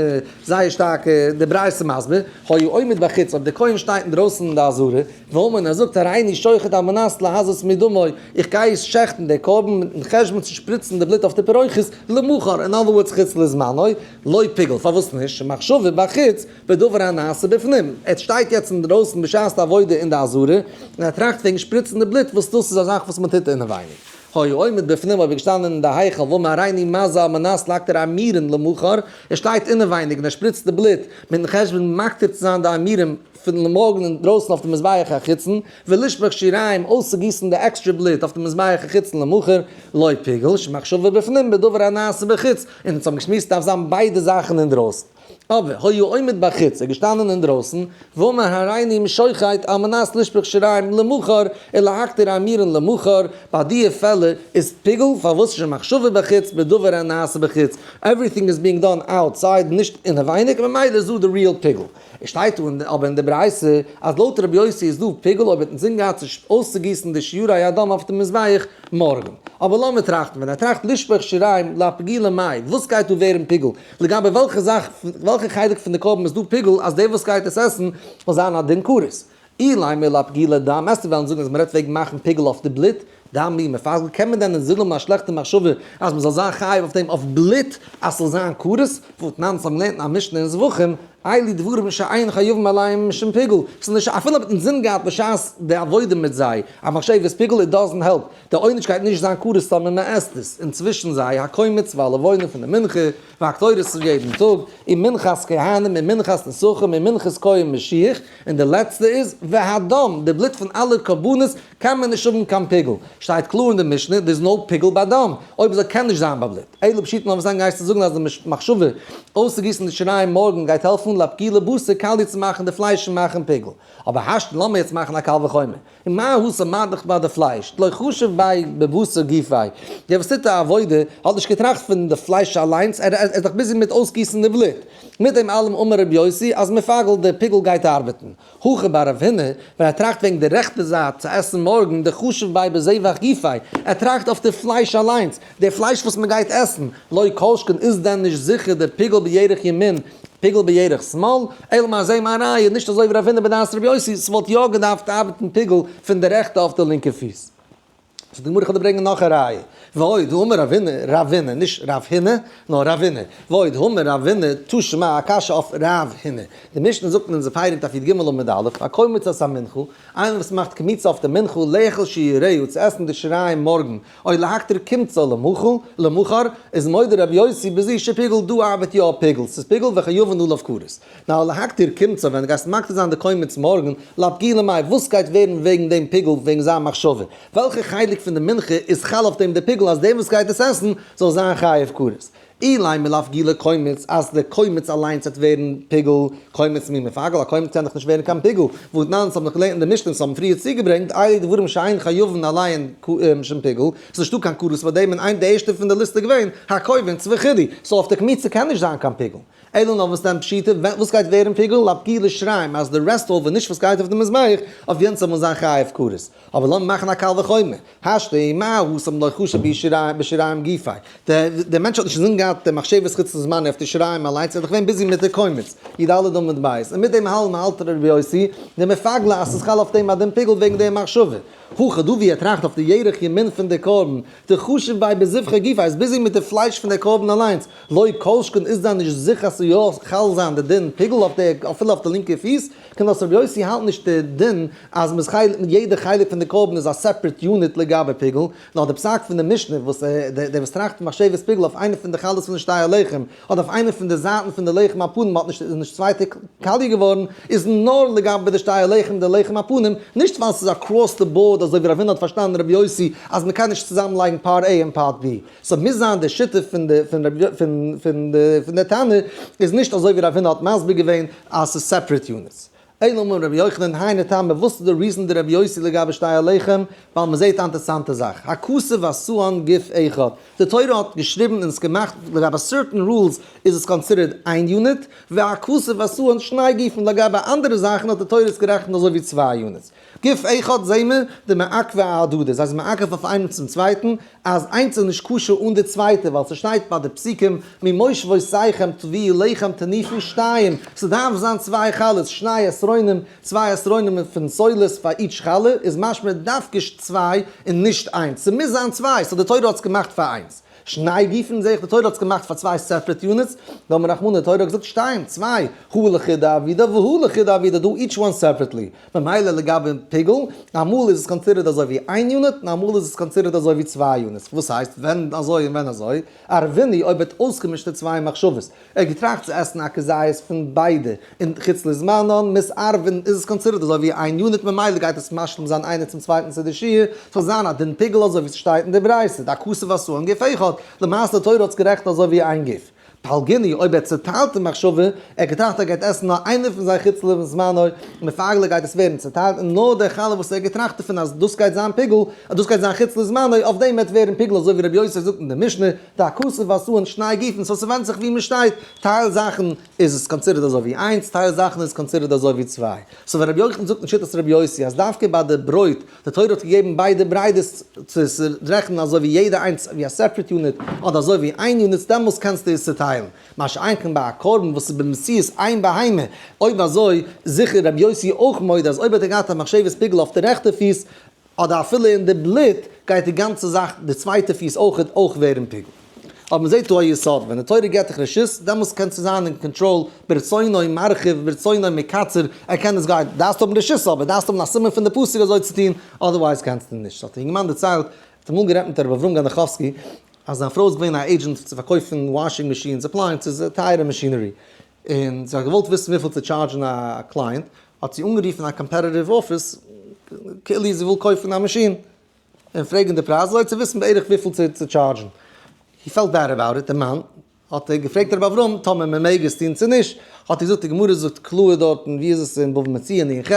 זייער שטארק די ברייתא מסביר, היה עומד בחוץ, אויב דער כהן שטייט אינדרויסן אין די עזרה, ואמר און ער זאגט הריני שוחט על מנת להזות מדמו, איך גיי עס שעכטן דער קרבן מיטן חשבון צו שפריצן די בלוט אויף די פרוכת למחר, אין other words חוץ לזמנו, לא פיגל, פארוואס נישט, שמחשבה בחוץ בדבר הנעשה בפנים, ער שטייט יעצט אינדרויסן בשעת די עבודה אין די עזרה, און ער טראכט וועגן שפריצן די בלוט וואס דאס איז א זאך וואס מען טוט אינעווייניג. היה עומד בפנים אויב ער געשטאנען אין די היכל ואמר הריני מזה על מנת להקטיר אימורין למחר, ער שטייט אינעווייניג און ער שפריצט די בלוט מיטן חשבון מקטיר צו זיין די אימורים פון למארגן אינדרויסן אויף די מזבח החיצון, ולשפוך שיריים אויסצוגיסן די עקסטרע בלוט אויף די מזבח החיצון למחר, לא פיגל, שמחשבה בפנים בדבר הנעשה בחוץ, און אונז האבן געשמועסט דארף זיין ביידע זאכן אינדרויסן. אבער היה עומד בחוץ, ער איז געשטאנען אינדרויסן, ואמר הריני שוחט על מנת לשפוך שיריים למחר ולהקטיר אימורין למחר, ביי דיע פעלער איז פיגול, פארוואס שמחשבה בחוץ בדבר הנעשה בחוץ, everything is being done outside נישט אינעווייניג, ממילא איז דא די real פיגול. עס שטייט אבער אין די ברייתא אז לויט רבי יוסי איז דא פיגול אויב האט אינזין געהאט צו אויסצוגיסן די שיורי הדם אויף די מזבח מארגן. אבער לאמיר טראכטן, ווען ער טראכט לשפוך שיריים לאפגולי מאי, וואס גייט דא ווערן פיגול? לגבי וועלכע זאך, וועלכע חלק פון די קרבן איז דא פיגול אז דער וואס גייט עס עסן זאל זיין א דין כרת. אילימא לאפגולי דם, וועסטו וועלן זאגן אז מען רעדט וועגן מאכן פיגול אויף די בלוט, דם מי מפגל, קען מען דען אינזין האבן א שלעכטע מחשבה אז מען זאל זיין חייב אויף דעם אויף בלוט אז ס'זאל זיין כרת? והתנן, אונז האבן געלערנט אין א משנה אין זבחים, אלו דברים שאין חייבים עליהם משום פיגול, ס'איז נישט אפילו האט אינזין געהאט בשעת די עבודה מיט זיי א מחשבת פיגול, it doesn't help, די עונש גייט נישט זיין כרת טאמער מען עסט עס, און צווישן זיי הקומץ והלבונה פון די מנחה, והקטורת פון יעדן טאג, און מנחת כהנים און מנחת נסכים און מנחת כהן משיח, און די לעצטע איז והדם, די בלוט פון אלע קרבנות קען מען נישט האבן קיין פיגול, שטייט קלאר אין די משנה, there is no פיגול ביי דם, אויב אזוי קען נישט זיין ביי בלוט. אלא פשיטא נאר וואס דען גייסטו זאגן אז די מחשבה אויסצוגיסן די שיריים מארגן גייט העלפן לאפגולי בשר קאליע צו מאכן די פלייש און מאכן פיגול, אבער השתא לאמיר יעצט מאכן א קל וחומר, און מה התם מה דאך ביי די פלייש, דלא חשיב ביה בבשר גופיה, דער וואס טוט די עבודה האט נישט געטראכט פון די פלייש אליינס, ער איז דאך busy מיט אויסגיסן די בלוט. מיט דעם אלעם אמר רבי יוסי אז מפגל די פיגול גייט ארבעטן. הכא בר רב הונא, ווען ער טראכט וועגן די רעכטע זייט צו עסן מארגן, דחשיב ביה בזבח גופיה, ער טראכט אויף די פלייש אליינס, די פלייש וואס מען גייט עסן, לא כל שכן איז דען נישט זיכער די פיגול בירך ימין פיגול בירך שמאל, אלא מאי זעה מיין ראיה, נישט אזוי ווי רב הונא בדעת רבי יוסי, ס'וואלט יא געדארפט ארבעטן פיגול פון די רעכטע אויף די לינקע פיס. זאגט די גמרא איך וועל דיר ברענגען נאך א ראיה, ועוד האמר רב הונא, רב הונא, נישט רב הונא, נאר רב הונא, ועוד האמר רב הונא, תא שמע א קשיא אויף רב הונא, די משנה זאגט אין אונזער פרק דף י"ג עמוד א', הקומץ את המנחה, איינער וואס מאכט קמיצה אויף די מנחה, לאכול שיריה, צו עסן די שיריים מארגן, או להקטיר קומצו למחר, איז מודה רבי יוסי בזו שפיגול דא ארבעט יא פיגול, ס'איז פיגול וחייבין עליו כרת. נאר להקטיר קומצו ווען דו גייסט מקטיר זיין די קומץ מארגן, לאפגולי מאי, וואס גייט ווערן וועגן דעם פיגול וועגן זיין מחשבה? וועלכע חלק פון די מנחה איז חל אויף דעם די פיגול אז דער וואס גייט עס עסן זאל זיין חייב כרת? אילימא לאפגולי קומץ אז די קומץ אליינס וועט ווערן פיגול, קומץ מי מפגל, א קומץ קען דאך נישט ווערן קיין פיגול, והתנן אונז האבן דאך געלערנט אין די משנה וואס האבן פריער צוגעברענגט, אלו דברים שאין חייבין עליהן משום פיגול, ס'איז נישטא קיין כרת פאר דעם און איין די ערשטע פון די ליסטע געווען, הקובץ וכו', so אויף די קמיצה קען נישט זיין קיין פיגול. אלא נאר וואס דען פשיטא, וואס גייט ווערן פיגול, לאפגולי שיריים, אז די rest over נישט וואס גייט אויף די מזבח, אויף יענץ זאל מען זיין חייב כרת. אבער לאמיר מאכן א קל וחומר. השתא ומה התם לא חשיב בשיריים גופיה. דער מענטש האט נישט אינזין געהאט די מחשבת חוץ לזמן אויף די שיריים אליינס, ער איז דאך געווען busy מיט די קומץ, י"ד עמוד ב'. און מיט דעם האלבן האלט רבי יוסי, דמפגלא אז ס'איז חל אויף דעם א דין פיגול וועגן די מחשבה. הכא דא ווי ער טראכט אויף די ירך ימין פון די קרבן, דחשיב ביה בזבחא גופיה, איז busy מיט די פלייש פון די קרבן אליינס, לא כל שכן איז דאן נישט זיכער אז ס'זאל יא חל זיין די דין פיגול אויף די אפילו אויף די לינקע פיס, קען דאס רבי יוסי האלט נישט די דין אז מ'איז חלק מיט יעדע חלק פון די קרבן איז א separate unit לגבי פיגול, נאר די פסק פון די משנה וואס דער וואס טראכט פון מחשבת פיגול אויף איינע פון די חלות פון די שתי הלחם אדער אויף איינע פון די זייטן פון די לחם הפנים האט נישט איז נישט צווייטע קאליע געווארן איז נאר לגבי די שתי הלחם די לחם הפנים נישט ווייל ס'איז across the board אזוי ווי רב הונא האט פארשטאנען רבי יוסי אז מ'קען נישט צוזאם לייגן part A און part B. so מוז זיין די שיטה פון די פון רבי פון פון די פון די תנא איז נישט אזוי ווי רב הונא האט מסביר געווען אז ס'איז separate units. אלא אמר רבי יוחנן, היינו טעמא, וואס איז די reason די רבי יוסי לגבי שתי הלחם? ווייל מען זעט א אינטערסאנטע זאך, הכתוב עשאן גוף אחד, די תורה האט געשריבן און עס געמאכט לגבי certain rules איז עס considered איין unit, והכתוב עשאן שני גופין לגבי אנדערע זאכן האט די תורה עס גערעכנט אזוי ווי צוויי units. גוף אחד זעהן מיר דמעכבי אהדדי, זיי זענען מעכב אויף איינעם צום צווייטן, אז איינס איז נישט כשר אן די צווייטע, ווייל ס'שטייט ביי די פסוקים ממושבותיכם תביאו לחם תניפו שתיים, ס'דארף זיין צוויי חלות, שני עשרונים, צוויי עשרונים פון סולת פאר each חלה, איז משמע דווקא צוויי און נישט איינס, ס'מוז זיין צוויי, so די תורה האט עס געמאכט פאר איינס. שני גופין זעה איך די תורה האט עס געמאכט פאר צוויי separate units, דאמר רחמנא די תורה האט געזאגט שתיים, צוויי, הא לחודא עבידא והא לחודא עבידא do each one separately, ממילא לגבי פיגול, אמאל איז עס considered אזוי ווי איין unit און אמאל איז עס considered אזוי ווי צוויי units, וואס הייסט ווען אזוי און ווען אזוי? ערבינהו אויב ער האט אויסגעמישט די צוויי מחשבות, ער האט געטראכט צו עסן א כזית פון ביידע, און חוץ לזמנן מתערבין איז עס considered אזוי ווי איין unit ממילא גייט עס משלים זיין איינער צום צווייטן צו די שיעור, ס'זאל זיין א דין פיגול אזוי ווי ס'שטייט אין די ברייתא, דהכתוב עשאן גוף אחד, למעשה די תורה האט עס גערעכנט אזוי ווי איין גוף. פלגינהו, אויב ער צעטיילט די מחשבה, ער האט געטראכט ער גייט עסן נאר איינער פון זיי חוץ לזמנו, מפגלא גייט עס ווערן צעטיילט און נאר דער חלה וואס ער האט געטראכט דערפון אז דאס גייט זיין פיגול, אז דאס גייט זיין חוץ לזמנו, אויף דעם וועט ווערן פיגול אזוי ווי רבי יוסי זאגט אין די משנה, דהכתוב עשאן שני גופין, so ס'ווענדט זיך ווי מ'שטייט, טייל זאכן איז עס considered אזוי ווי איינס, טייל זאכן איז considered אזוי ווי צוויי. so ווען רבי יוחנן זאגט אין שיטת רבי יוסי אז דווקא ביי די ברויט, די תורה האט געגעבן ביידע בריידעס צו עס רעכענען אזוי ווי יעדע איינס ווי א separate unit אדער אזוי ווי איין unit דעמאלס קענסטו עס צוטיילן. מה שאין כן ביי א קרבן וואס איז במציאות איין בהמה, אויב אזוי זיכער רבי יוסי אויך מודה אז אויב האט ער געהאט א מחשבת פיגול אויף די רעכטע פיס אדער אפילו אין די בלוט גייט די גאנצע זאך די צווייטע פיס אויך אויך ווערן פיגול. אבער מ'זעט דא א יסוד, ווען די תורה געבט דיך רשות, דעמאלס קענסטו זיין אין קאנטראל, ברצונו מרחיב ברצונו מקצר, ער קען עס גיין, דארפסט האבן רשות אבער, דארפסט האבן א סימן פון די פסוק אזוי צו טון, otherwise קענסטו נישט. האט א יונגערמאן דערציילט, ער האט אמאל גערעדט מיט הרב אברהם גאנדעכאווסקי, אז זיין פרוי איז געווען א agent צו פארקויפן washing machines, appliances, טייערע machinery, און זי האט געוואלט וויסן וויפיל צו טשארדזשן א client, האט זי אנגערופן א competitive office, כאילו זי וויל קויפן א מאשין, און פרעגן די פרייז אזוי צו וויסן בערך וויפיל צו טשארדזשן. He felt bad about it, דער מאן האט ער געפרעגט רבי אברהם טאמער מען מעג עס טון צו נישט, האט ער געזאגט די גמרא זאגט קלאר דארטן ווי איז עס אין בבא מציעא נ ח,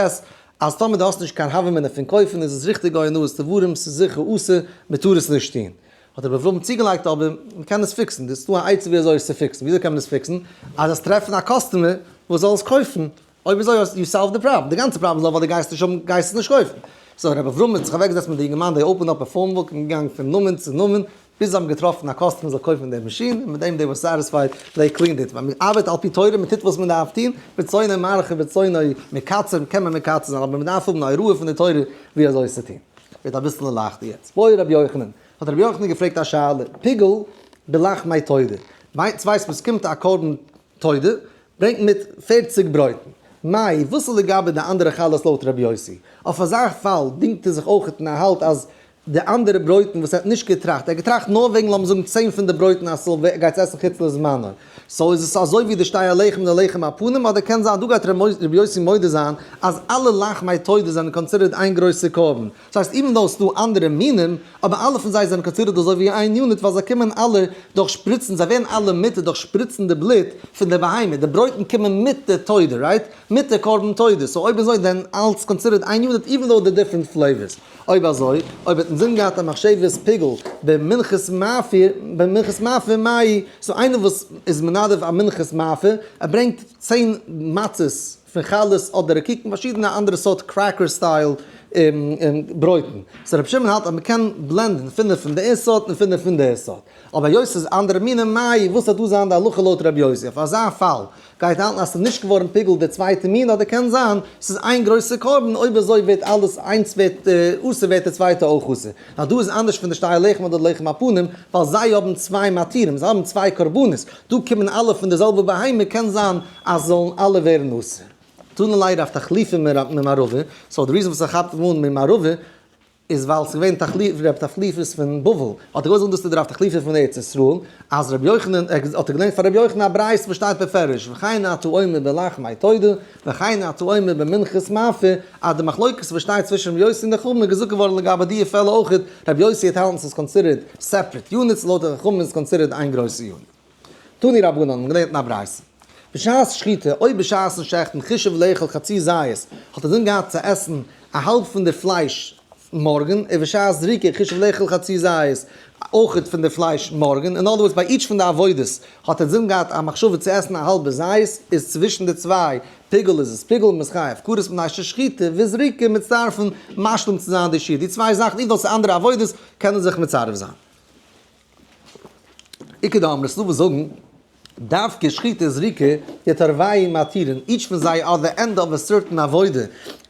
אז טאמער דו האסט נישט קיין הוה אמינא פון קויפן איז עס ריכטיג אונאת דברים ס'איז זיכער אסור, מען טאר עס נישט טון. האט רבי אברהם צוגעלייגט אבער מען קען עס פיקסן, דאס איז דא א עצה ווי אזוי עס צו פיקסן, ווי אזוי קען מען עס פיקסן? אז זאלסט טרעפן א customer וואס זאל עס קויפן, אויב אזוי האסט you solve די פראבלעם, די גאנצע פראבלעם איז נאר ווייל דו גייסט נישט האבן גייסט עס נישט קויפן. so רבי אברהם האט זיך אוועק געזעצט מיט די יונגערמאן they open up א phone book און געגאנגען פון נאמען צו נאמען ביז זיי האבן געטראפן א customer זאל קויפן די מאשין און מיט דעם they were satisfied they cleaned it. ווען מען ארבעט על פי תורה מען טוט וואס מען דארף טון, ברצונו מרחיב ברצונו מקצר קען מען מקצר זיין אבער מען דארף האבן א הוראה פון די תורה ווי אזוי עס צו טון. ווערט אביסל לייכטער יעצט. בעי רבי יוחנן, האט רבי יוחנן געפרעגט א שאלה, פיגול בלחמי תודה, ווייסט וואס קומט א קרבן תודה, ברענגט מיט 40 ברויטן. מאי, וואס איז לגבי די אנדערע חלות לויט רבי יוסי? אויף אזא פאל דינגט ער זיך אויך און ער האלט אז די אנדערע ברויטן וואס ער האט נישט געטראכט, ער האט געטראכט נאר וועגן לאמיר זאגן 10 פון די ברויטן אז ס'זאל גייט עסן חוץ לזמנו. so איז עס אזוי ווי די שתי הלחם און די לחם הפנים אדער קען זיין דא גייט רבי יוסי מודה זיין אז אלע לחמי תודה זענען considered איין גרויסע קרבן. דאס הייסט even though ס'דא אנדערע מינים, אבער אלע פון זיי זענען considered אזוי ווי איין unit ווייל זיי קומען אלע דורך שפריצן, זיי ווערן אלע מותר דורך שפריצן די בלוט פון די בהמה, די ברויטן קומען מיט די תודה, right? מיט די קרבן תודה, so אויב אזוי then אלץ considered איין unit even though די different flavors. אויב אזוי, אויב האט אינזין געהאט א מחשבת פיגול במנחת מאפיה, במנחת מאפה מאי, so איינער וואס איז מנדב א מנחת מאפה, ער ברענגט 10 מצות פון חלות אדער רקיקן פארשידענע אנדערע סארט cracker style ברויטן. so רבי שמעון האלט אז מ'קען blend ן פינף פון די סארט און פינף פון די סארט. אבער היות ס'איז אנדערע מינים מאי וואס וועט דא זיין די הלכה לויט רבי יוסי? אויף אזא פאל גייט האלטן אז ס'איז נישט געווארן פיגול די צווייטע מין אדער קען זיין ס'איז איין גרויסע קרבן אויב אזוי ווערט אלעס איינס ווערט אסור ווערט די צווייטע אויך אסור. נאר דא איז אנדערש פון די שתי הלחם אדער לחם הפנים ווייל זיי האבן צוויי מתירים זיי האבן צוויי קרבנות דא קומען אלע פון די זעלבע בהמה קען זיין אז זאלן אלע ווערן אסור. תנא ליה רב תחליפא ממערבא, so די reason וואס ער כאפט אים אן ממערבא איז ווייל ס'איז געווען תחליף רב תחליפות פון בבל, האט ער געוואלט זאגן דאס איז די רב תחליפא פון ארץ ישראל, אז רבי יוחנן, האט ער געלערנט פאר רבי יוחנן א ברייתא וואס שטייט בפירוש, וכן אתה אומר בלחמי תודה, וכן אתה אומר במנחת מאפה, אז די מחלוקת וואס שטייט צווישן רבי יוסי און די חכמים איז געזאגט געווארן לגבי די פעלער אויך, רבי יוסי האט האלטן ס'איז considered separate units, לויט די חכמים איז considered איין גרויסע unit. תנו רבנן, מ'האט געלערנט אין א ברייתא. בשעת שחיטה, אויב בשעת'ן שעכטן חישב לאכול חצי זית, האט ער דאן געהאט צו עסן א האלב פון די פלייש מארגן, ובשעת זריקה חישב לאכול חצי זית, אויכעט פון די פלייש מארגן, in other words ביי each פון די עבודות האט ער דאן געהאט א מחשבה צו עסן א האלבע זית, איז צווישן די צוויי פיגול איז עס פיגול מ'איז חייב כרת מפני ששחיטה וזריקה מצטרפין משלים צו זיין די שיעור, די צוויי זאכן even though ס'איז אנדערע עבודות קענען זיך מצרף זיין. איכא דאמרי ס'דא וואס זאגן דווקא שחיטה זריקה דתרווייהו מתירין, each פון זיי are the end of a certain עבודה,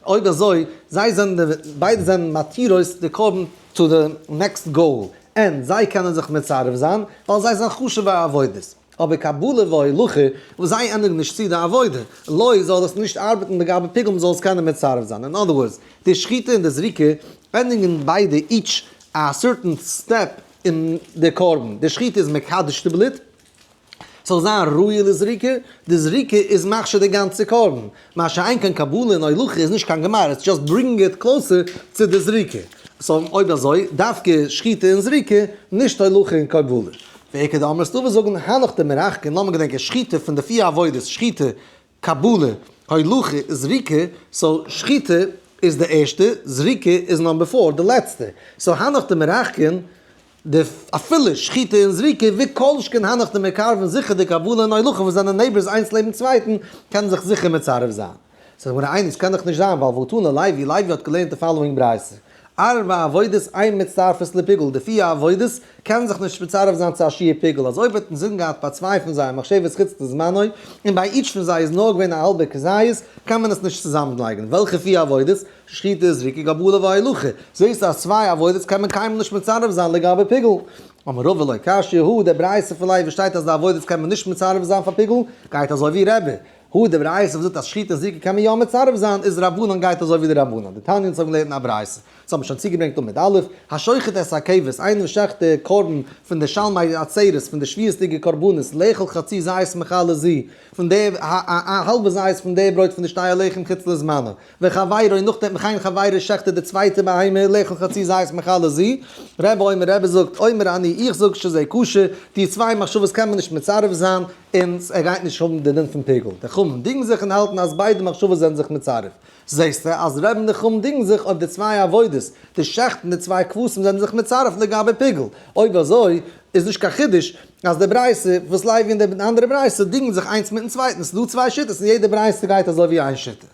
אויב אזוי זיי זענען די ביידע זענען מתירות די קרבן to the next goal, and זיי קענען זיך מצרף זיין ווייל זיי זענען חשוב'ע עבודות. אבער קבלה והולכה וואס זיי ענדיגן נישט צו די עבודה, לא זאל עס נישט ארבעטן לגבי פיגול מ'זאל עס קענען מצרף זיין, in other words די שחיטה און די זריקה ענדיגן ביידע each א certain step אין די קרבן, די שחיטה איז מקדש די בלוט, ס'זאל זיין ראוי לזריקה, די זריקה איז מכשיר די גאנצע קרבן, מה שאין כן קבלה און הולכה איז נישט קיין גמר, it's just bringing it closer צו די זריקה. so אויב אזוי, דווקא שחיטה און זריקה, נישט הולכה און קבלה. ואיכא דאמרי ס'דא וואס זאגן הנך דמרחקין, לאמיר געדענקען שחיטה פון די פיר עבודות, שחיטה, קבלה, הולכה, זריקה, so שחיטה איז די ערשטע, זריקה איז number four, די לעצטע. so הנך דמרחקין, די אפילו שחיטה און זריקה, וכל שכן הנך דמקרבין זיכער די קבלה און הולכה וואס זענען neighbors איינס לעבן צווייטן, קענען זיך זיכער מצרף זיין. so גמרא איינס קען דאך נישט זיין ווייל והתנא לוי, לוי האט געלערנט די following ברייתא, ארבע עבודות אין מצטרפות לפיגול, די פיר עבודות קענען זיך נישט מצרף זיין צו א שיעור פיגול, אז אויב האט אינזין געהאט ביי צוויי פון זיי מחשבת חוץ לזמנו, און ביי each פון זיי איז נאר געווען א האלבע כזית, קען מען עס נישט צוזאמלייגן. וועלכע פיר עבודות? שחיטה, זריקה, קבלה והולכה. זעהסט אז צוויי עבודות קען מען קיינמאל נישט מצרף זיין לגבי פיגול. אמר רבא לא קשיא הא, דער ברייתא פון לוי שטייט אז די עבודות קען מען נישט מצרף זיין פאר פיגול, גייט אזוי ווי רבי. הא די ברייתא וואס זאגט אז שחיטה און זריקה קען מען יא מצרף זיין, איז רבנן גייט אזוי ווי די רבנן. דתניא אונז האבן געלערנט אין א ברייתא. דאס האט מען שוין צוגעברענגט עמוד א', השוחט את הכבש, איינער וואס שעכט די קרבן פון די שלמי עצרת, פון די שבועות'דיגע קרבנות, לאכול חצי זית מחלה זו, פון די א האלבע זית פון די ברויט פון די שתי הלחם חוץ לזמנה, וחבירו, נאכדעם וכן חבירו שעכט ער די צווייטע בהמה, לאכול חצי זית מחלה זו, רבי אומר, רבי זאגט, אומר אני, איך זאג שזה כשר, די צוויי מחשבות קען מען נישט מצרף זיין, און ער גייט נישט האבן די דין פון פיגול. די חכמים דינגן זיך און האלטן אז ביידע מחשבות זענען זיך מצרף. זעסטו אז רבי און די חכמים דינגן זיך אויב די צוויי עבודות, די שעכטן די צוויי כבשים זענען זיך מצרף לגבי פיגול. אויב אזוי איז נישט קיין חידוש אז די ברייתא וואס לוי און די אנדערע ברייתא דינגן זיך איינס מיטן צווייטן. ס'איז דא צוויי שיטות און יעדע ברייתא גייט אזוי ווי איין שיטה.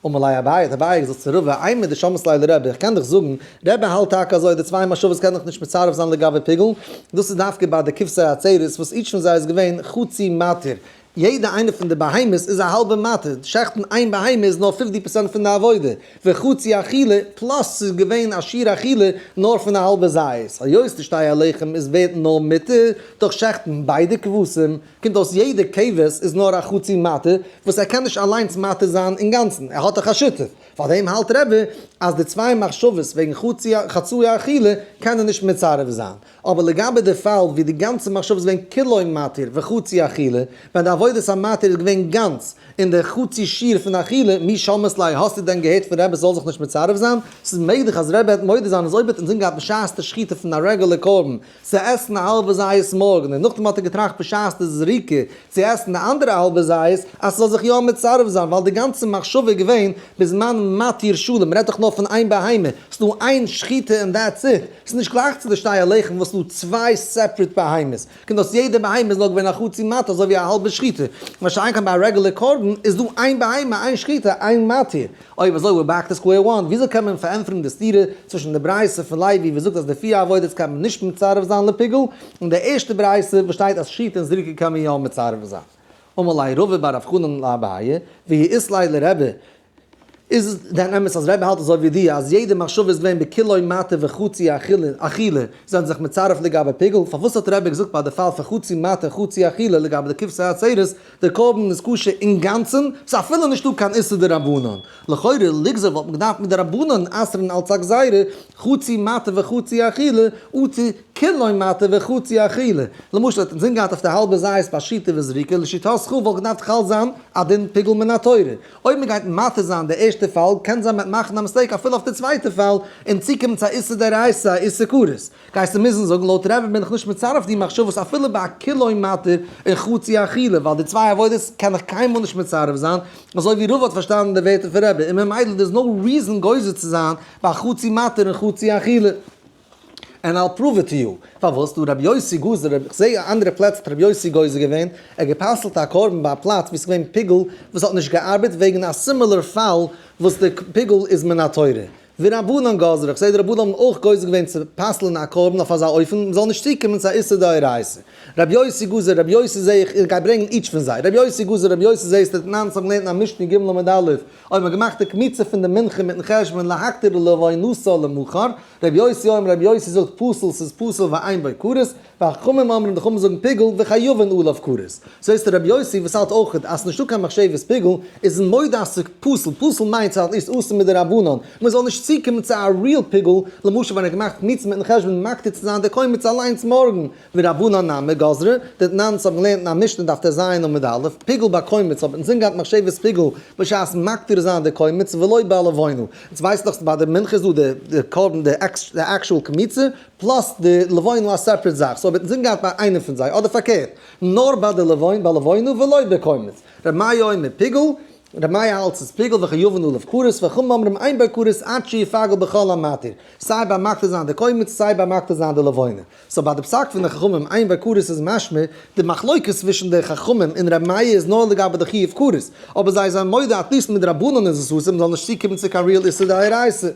אמר ליה אביי, האט אביי געזאגט צו רבא, אימר דשמעת ליה לרבי, איך קען דיך זאגן, רבי האלט טאקע אזוי, די צוויי מחשבות קען איך נישט מצרף זיין לגבי פיגול, דאס איז דווקא ביי די כבשי עצרת וואס each פון זיי איז געווען חצי מתיר, יעדע איינע פון די בהמות איז א האלבע מתיר, שעכטן איין בהמה איז נאר 50% פון די עבודה, וחצי אכילה, plus ס'איז געווען א שיעור אכילה נאר פון א האלבע זית, היות די שתי הלחם איז ווערט נאר מותר דורך שעכטן ביידע כבשים, קומט אויס יעדע כבש איז נאר א חצי מתיר וואס ער קען נישט אליינס מתיר זיין אינגאנצן, ער האט דאך א שותף, פארדעם האלט רבי אז די צוויי מחשבות וועגן חצי אכילה קענען נישט מצרף זיין, אבער לגבי די פאל ווי די גאנצע מחשבה איז געווען כולו מתיר וחצי אכילה, ווען די עבודת המתיר איז געווען גאנץ און די חצי שיעור פון אכילה, מי שמעת ליה האסטו דען געהערט פון רבי ס'זאל זיך נישט מצרף זיין? ס'איז מעגליך אז רבי העט מודה זיין אז אויב האט אינזין געהאט בשעת די שחיטה פון א רעגולער קרבן צו עסן א האלבע זית מארגן און נאכדעם האט ער געטראכט בשעת די זריקה צו עסן די אנדערע האלבע זית אז ס'זאל זיך יא מצרף זיין ווייל די גאנצע מחשבה איז געווען בזמן מתיר שלם, מ'רעדט דאך נאר פון איין בהמה, ס'דא איין שחיטה און that's it, ס'איז נישט גלייך צו די שתי הלחם וואס ס'דא צוויי separate בהמות, קומט אויס יעדע בהמה איז נאר געווען א חצי מתיר אזוי ווי א האלבע שחיטה, מה שאין כן ביי א רעגולער קרבן איז דא איין בהמה איין שחיטה איין מתיר. אויב אזוי we're back to square one, וויאזוי קען מען פארענטפערן די סתירה צווישן די ברייתא פון לוי וואס זאגט אז די פיר עבודות קען מען נישט מצרף זיין לפיגול, און די ערשטע ברייתא וואס שטייט אז שחיטה און זריקה קען מען יא מצרף זיין? אמר ליה רבא בר רב חנן לאביי, ואי אית ליה לרבי, איז עס דען אמת אז רבי האלט אזוי ווי דיר אז יעדע מחשבה איז געווען בכולו מתיר וחצי אכילה זענען זיך מצרף לגבי פיגול, פארוואס האט רבי געזאגט ביי די פאל פון חצי מתיר חצי אכילה לגבי די כבשי עצרת דער קרבן איז כשר אינגאנצן, ס'איז אפילו נישטא קיין איסור דרבנן. לכאורה ליגזור וואלט מען געדארפט מיט די רבנן אסר'ן אלץ א גזירה, חצי מתיר וחצי אכילה, אטו כולו מתיר וחצי אכילה. למשל האט אינזין געהאט אויף די האלבע זית ביי שחיטה וזריקה, לשיטתך וואלט געדארפט חל זיין א דין פיגול מן התורה. אויב מען גייט מתיר זיין די ערשטע פאל קען זיין מען וועט מאכן א mistake אפילו אויף די צווייטע פאל און צוקומען צו א איסור דאורייתא א איסור כרת. גייסטו מוזן זאגן לויט רבי בין איך נישט מצרף די מחשבות אפילו ביי א כולו מתיר און חצי אכילה ווייל די צוויי עבודות קען איך קיינמאל נישט מצרף זיין אזוי ווי רבא האט פארשטאנען די ווערטער פון רבי און ממילא there's no reason גוזר צו זיין ביי חצי מתיר און חצי אכילה. And I'll prove it to you. פארוואס דא רבי יוסי גזר, איך זעה אנדערע פלעצער האט רבי יוסי גוזר געווען, ער האט גע'פסל'ט א קרבן ביי א פלאץ ווי ס'איז געווען פיגול וואס האט נישט געארבעט וועגן א similar פאל וואס די פיגול איז מן התורה. ורבנן גזרו, איך זעה די רבנן האבן אויך גוזר געווען צו פסל'ן א קרבן אויף אזא אופן מ'זאל נישט צוקומען צו א איסור דאורייתא. רבי יוסי גזר, רבי יוסי זעה איך, איך גיי ברענגען each פון זיי. רבי יוסי גזר, רבי יוסי זעה איז דתנן, ס'האט געלערנט אין א משנה ג' עמוד א', אויב מ'האט געמאכט די קמיצה פון די מנחה מיטן חשבון להקטיר לבונתה למחר, רבי יוסי אומר, רבי יוסי זאגט פסול, ס'איז פסול ואין בו כרת, וחכמים אומרים, די חכמים זאגן פיגול וחייבין עליו כרת. סאו איז רבי יוסי וואס האלט אויך אז ס'נישטא קיין מחשבת פיגול, איז מודה אז ס'איז פסול, פסול מיינט ס'איז at least אסור מדרבנן, מ'זאל נישט צוקומען צו א real פיגול, למשל ווען ער האט געמאכט קמיצה מיטן חשבון מקטיר צו זיין די קומץ אליינס מארגן, ורבנן נמי גזרו, דתנן ס'האט געלערנט אין א משנה דף טז עמוד א', פיגול ביי קומץ האט אינזין געהאט מחשבת פיגול בשעת מקטיר זיין די קומץ ולא בלבונה. אונז ווייסן דאך ביי די מנחה איז דא די קרבן די actual קמיצה plus די לבונה א separate זאך, so האט אינזין געהאט ביי איינע פון זיי אדער פארקערט נאר ביי די לבונה ולא בקומץ. ר' מאיר אומר פיגול, ר' מאיר האלט ס'איז פיגול וחייבין עליו כרת וחכמים אומרים אין בו כרת עד שיפגל בכל המתיר, סיי ביי מקטיר זיין די קומץ סיי ביי מקטיר זיין די לבונה. so ביי די פסק פון די חכמים אין בו כרת איז משמע, די מחלוקת צווישן די חכמים און ר' מאיר איז נאר לגבי די חיוב כרת, אבער זיי זענען מודה at least מדרבנן איז עס אסור מ'זאל נישט צוקומען צו קיין real איסור דאורייתא.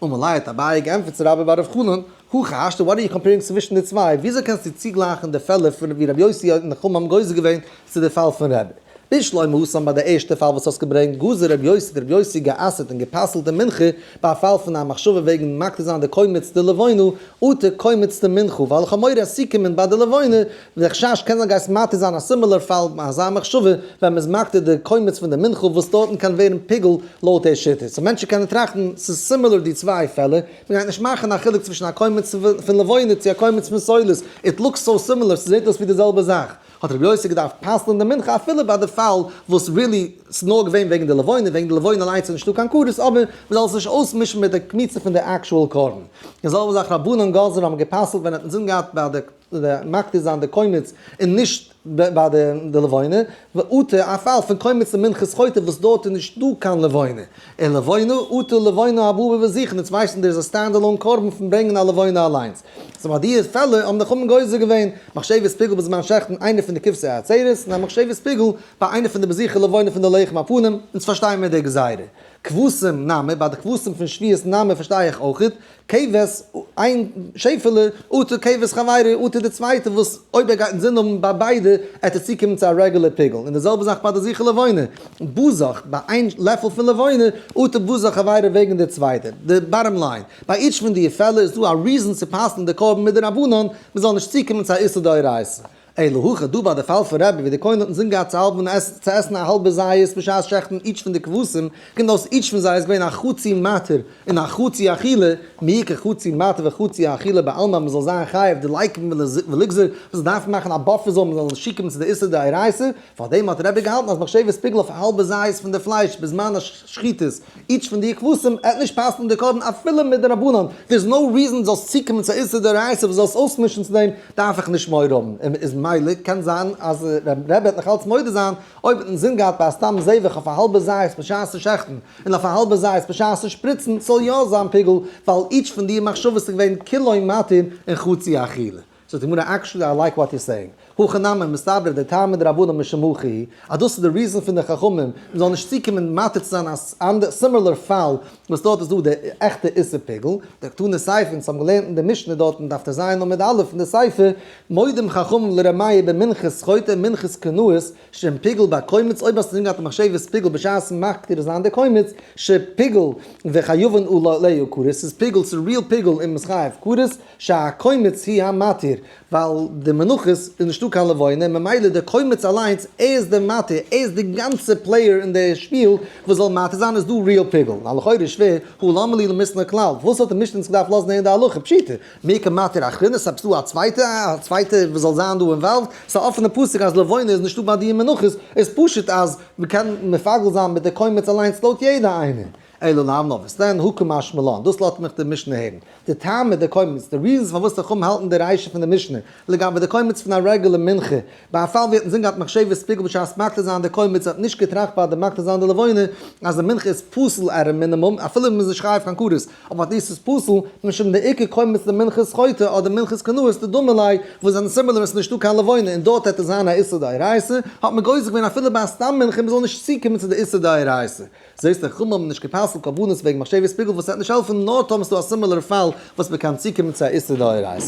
אמר ליה האט אביי געענטפערט צו רבה בר רב חנן, הכי השתא what are you comparing צווישן די צוויי, וויאזוי קענסטו צוגלייכן די פעלער פון ווי רבי יוסי און די חכמים האבן גוזר געווען צו די פאל פון רבי? בשלמא התם ביי די ערשטע פאל וואס האסט געברענגט גזר רבי יוסי האט רבי יוסי גע'אסר'ט און גע'פסל'ט די מנחה ביי א פאל פון א מחשבה וועגן מקטיר זיין די קומץ דלבונה אטו קומץ דמנחה ווייל איך האב מורא אז צוקומען ביי די לבונה די חשש קען זיין גייסט מתיר זיין א similar פאל מיט אזא מחשבה ווען מ'איז מקטיר די קומץ פון די מנחה וואס דארטן קען ווערן פיגול לויט די שיטה so מענטשן קענען טראכטן ס'איז similar די צוויי פעלער מ'גייט נישט מאכן א חילוק צווישן א קומץ פון לבונה צו א קומץ פון סולת it looks so similar ס'זעט אויס ווי די זעלבע זאך. האט רבי יוסי געדארפט פסל'ן די מנחה אפילו ביי די פאל וואס really ס'איז נאר געווען וועגן די לבונה, וועגן די לבונה אליינס איז נישטא קיין כרת, אבער מ'זאל עס נישט אויסמישן מיט די קמיצה פון די actual קרבן. די זעלבע זאך רבנן גזרו האבן גע'פסל'ט ווען ער האט אינזין געהאט ביי די מקטיר זיין די קומץ און נישט ביי די לבונה, ואטו א פאל פון קומץ למנחת חוטא וואס דארט איז נישטא קיין לבונה, און לבונה אטו לבונה הבאה בבזיכין, אונז ווייסן דער איז א stand alone קרבן פון ברענגען א לבונה אליינס. so ביי די פעלער האבן די חכמים גוזר געווען מחשבת פיגול בזמן שעכטן איינע פון די כבשי העצרת און א מחשבת פיגול ביי איינע פון די בזיכי לבונה פון די לחם הפנים, אונז פארשטייען מיר די גזירה. כבשים נמי, ביי די כבשים פון שבועות נמי פארשטיי איך אויכעט, כבש, איין שעפעלע, אטו כבש חברו, אטו די צווייטע וואס אויב ער גייט אינזין האבן ביי ביידע עט ער צוקומען צו א רעגולער פיגול, און די זעלבע זאך ביי די זיכי לבונה, בזך, ביי איין לעפל פון לבונה, אטו בזך חברו וועגן די צווייטע. די bottom line. ביי each פון די פעלער איז דא א reason צו פסל'ן די קרבן מדרבנן, מען זאל נישט צוקומען צו א איסור דאורייתא. אלא הכא דא ביי די פאל פון רבי ווי די כהן האט אינזין געהאט צו האלבן עסן צו עסן א האלבע זית בשעת שעכטן each פון די כבשים, קומט אויס each פון זיי איז געווען א חצי מתיר און א חצי אכילה, מי איכא חצי מתיר וחצי אכילה בעלמא מען זאל זיין חייב דליקום וליגזר, מען זאל דארפן מאכן א buffer zone מען זאל נישט צוקומען צו די איסור דאורייתא, פארדעם האט רבי געהאלטן אז מחשבת פיגול אויף א האלבע זית פון די פלייש בזמן השחיטות each פון די כבשים עט נישט פסל'ן די קרבן אפילו מדרבנן, there is no reason זאלסט צוקומען צו א איסור דאורייתא וואס זאלסט אויסמישן צו דעם דארף איך נישט מורא האבן, און איז מילא קען זיין אז רבי וועט נאך אלץ מודה זיין אויב האט אינזין געהאט ביי א סתם זבח אויף א האלבע זית בשעת'ן שעכטן און אויף א האלבע זית בשעת'ן שפריצן ס'זאל יא זיין פיגול ווייל each פון די מחשבות איז געווען כולו מתיר און חצי אכילה. זאגט די גמרא actually I like what you're saying, הכא נמי מסתברא דטעמא דרבנן משום הכי היא, אז דאס איז די reason פון די חכמים מען זאל נישט צוקומען מתיר צו זיין א similar פאל וואס דארט איז דא די עכטע איסור פיגול, דקתני סיפא אונז האבן געלערנט אין די משנה דארט אין דף טז עמוד א' אין די סיפא, מודים חכמים לר' מאיר במנחת חוטא ומנחת קנאות שאם פיגול בקומץ אויב האסטו געהאט א מחשבת פיגול בשעת מקטיר זיין די קומץ שפיגול וחייבין עליה כרת ס'איז פיגול ס'איז real פיגול און מ'איז חייב כרת שהקומץ הוא המתיר ווייל די מנחות איז נישטא. נישטא קיין לבונה, ממילא דער קומץ אליינס, ער איז דער מתיר, ער איז די גאנצע player אין די שפיל וואס זאל מתיר זיין, איז דא real פיגול. ווייל לכאורה איז שווער, הא למה לי למיתנא כלל, וואס האט די משנה אונז געדארפט לאזן הערן די הלכה? פשיטא, מי קא מתיר אחרינא, ס'איז דא א צווייטע, א צווייטע וואס זאל זיין דא involved, ס'איז א אפענע פסוק אז לבונה איז נישטא ביי די מנחות, איז פשוט אז מ'קען מפגל זיין מיט די קומץ אליינס לויט יעדע איינער. אלא לאו נאר וואס דען, הא קא משמע לן, דאס לאזט מיך די משנה הערן. די טעם מיט די קומץ, די reasons פארוואס די חכמים האלטן די רישא פון די משנה, לגבי די קומץ פון א רעגולער מנחה, ביי א פאל ווי האט אינזין געהאט מחשבת פיגול בשעת מקטיר זיין די קומץ האט נישט געטראכט ביי די מקטיר זיין די לבונה אז די מנחה איז פסול at a minimum אפילו מ'איז נישט חייב קיין כרת אבער at least איז פסול משום די עיקר קומץ למנחת חוטא אדער מנחת קנאות דדומה ליה וואס זענען similar ווען ס'איז נישטא קיין לבונה און דארט העט עס זיין א איסור דאורייתא האט מען גוזר געווען אפילו ביי א סתם מנחה מ'זאל נישט צוקומען צו די איסור דאורייתא. זעסט די חכמים האבן נישט גע'פסל'ט קרבנות וועגן מחשבת פיגול וואס וועט נישט העלפן נאר טאמער ס'דא א similar פאל וואס מ'קען צוקומען צו א איסור דאורייתא. אין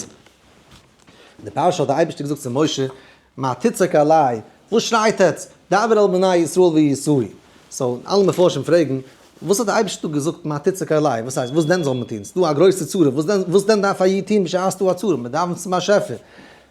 די פרשה האט דער אייבערשטער געזאגט צו משה, מה תצעק אלי, וואס שרייט עטץ, דבר אל בני ישראל ויסעו. so אלע מפרשים פרעגן, וואס האט דער אייבערשטער דא געזאגט מה תצעק אלי, וואס הייסט, וואס דען זאל מען טון, ס'דא א גרויסע צרה, וואס דען, וואס דען דארף א איד טון בשעת ס'דא א צרה, מען דאווענט צום באשעפער.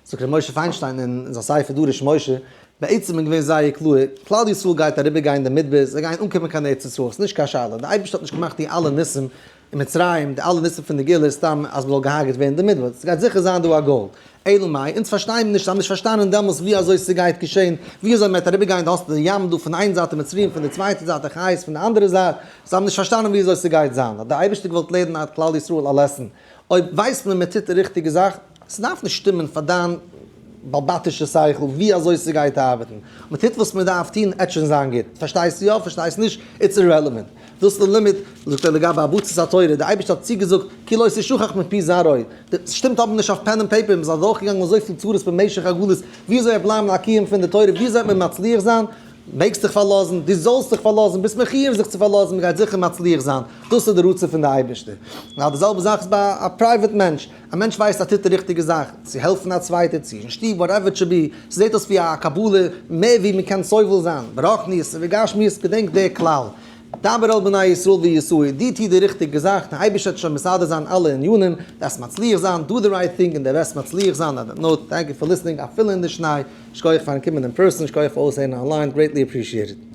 זאגט ר' משה פיינשטיין אין זיין ספר דרש משה, בעצם איז געווען זייער קלאר, כלל ישראל גייט אריבער גיין די מדבר, זיי גייען אנקומען קיין ארץ ישראל, ס'איז נישט קיין שאלה, דער אייבערשטער האט נישט געמאכט די אלע ניסים אין מצרים, די אלע ניסים פון די גאולה איז סתם אז מ'זאל געהארגעט ווערן אין די מדבר, ס'גייט זיכער זיין דא א goal. אלא מאי, אונז פארשטייען נישט, זיי האבן נישט פארשטאנען דעמאלס ווי אזוי ס'גייט געשען, ווי אזוי מ'וועט אריבערגיין, דו האסט די ים דא פון איין זייט און מצרים פון די צווייטע זייט, די חיות פון די אנדערע זייט, זיי האבן נישט פארשטאנען ווי אזוי ס'גייט זיין, האט דער אייבערשטער געוואלט לערנען כלל ישראל א lesson, אויב ווייסט מען מ'טוט די ריכטיגע זאך, ס'דארף נישט שטימען פאר דיין בעל-בתישע שכל ווי אזוי ס'גייט ארבעטן. מ'טוט וואס מ'דארף טון, עט שוין זיין גוט. פארשטייסט יא, פארשטייסט נישט, it's irrelevant. דאס איז די לימוד, זאגט ער לגבי הרבצת התורה, דער אייבערשטער האט צוגעזאגט, כי לא תשכח מפי זרעו. דאס שטימט אבער נישט אויף pen and paper, מ'איז אדורכגעגאנגען אזויפיל צרות במשך הגלות, ווי אזוי וועט בלייבן א קיום פון די תורה, ווי אזוי וועט מען מצליח זיין? מעגסט דיך פארלאזן, דו זאלסט זיך פארלאזן, ביסט מחיוב זיך צו פארלאזן, מ'גייט זיכער מצליח זיין. דאס איז די רצון פון די אייבערשטער. און די זעלבע זאך איז ביי א private מענטש. א מענטש ווייסט אז ער טוט די ריכטיגע זאך, צו העלפן א צווייטער, צו אין שטוב, whatever it should be, ס'זעט אויס ווי א קבלה מער ווי מ'קען סובל זיין, ברוחניות ובגשמיות, געדענק די כלל, דבר אל בני ישראל ויסעו, דו טו די ריכטיגע זאך, די אייבערשטער וועט שוין מסדר זיין אלע ענינים, וועסט מצליח זיין, do the right thing און די וועסט מצליח זיין, on that note, thank you for listening, אפילו אין די שניי, שכוח פארן קומען אין person, שכוח פאר אויסהערן online, greatly appreciated.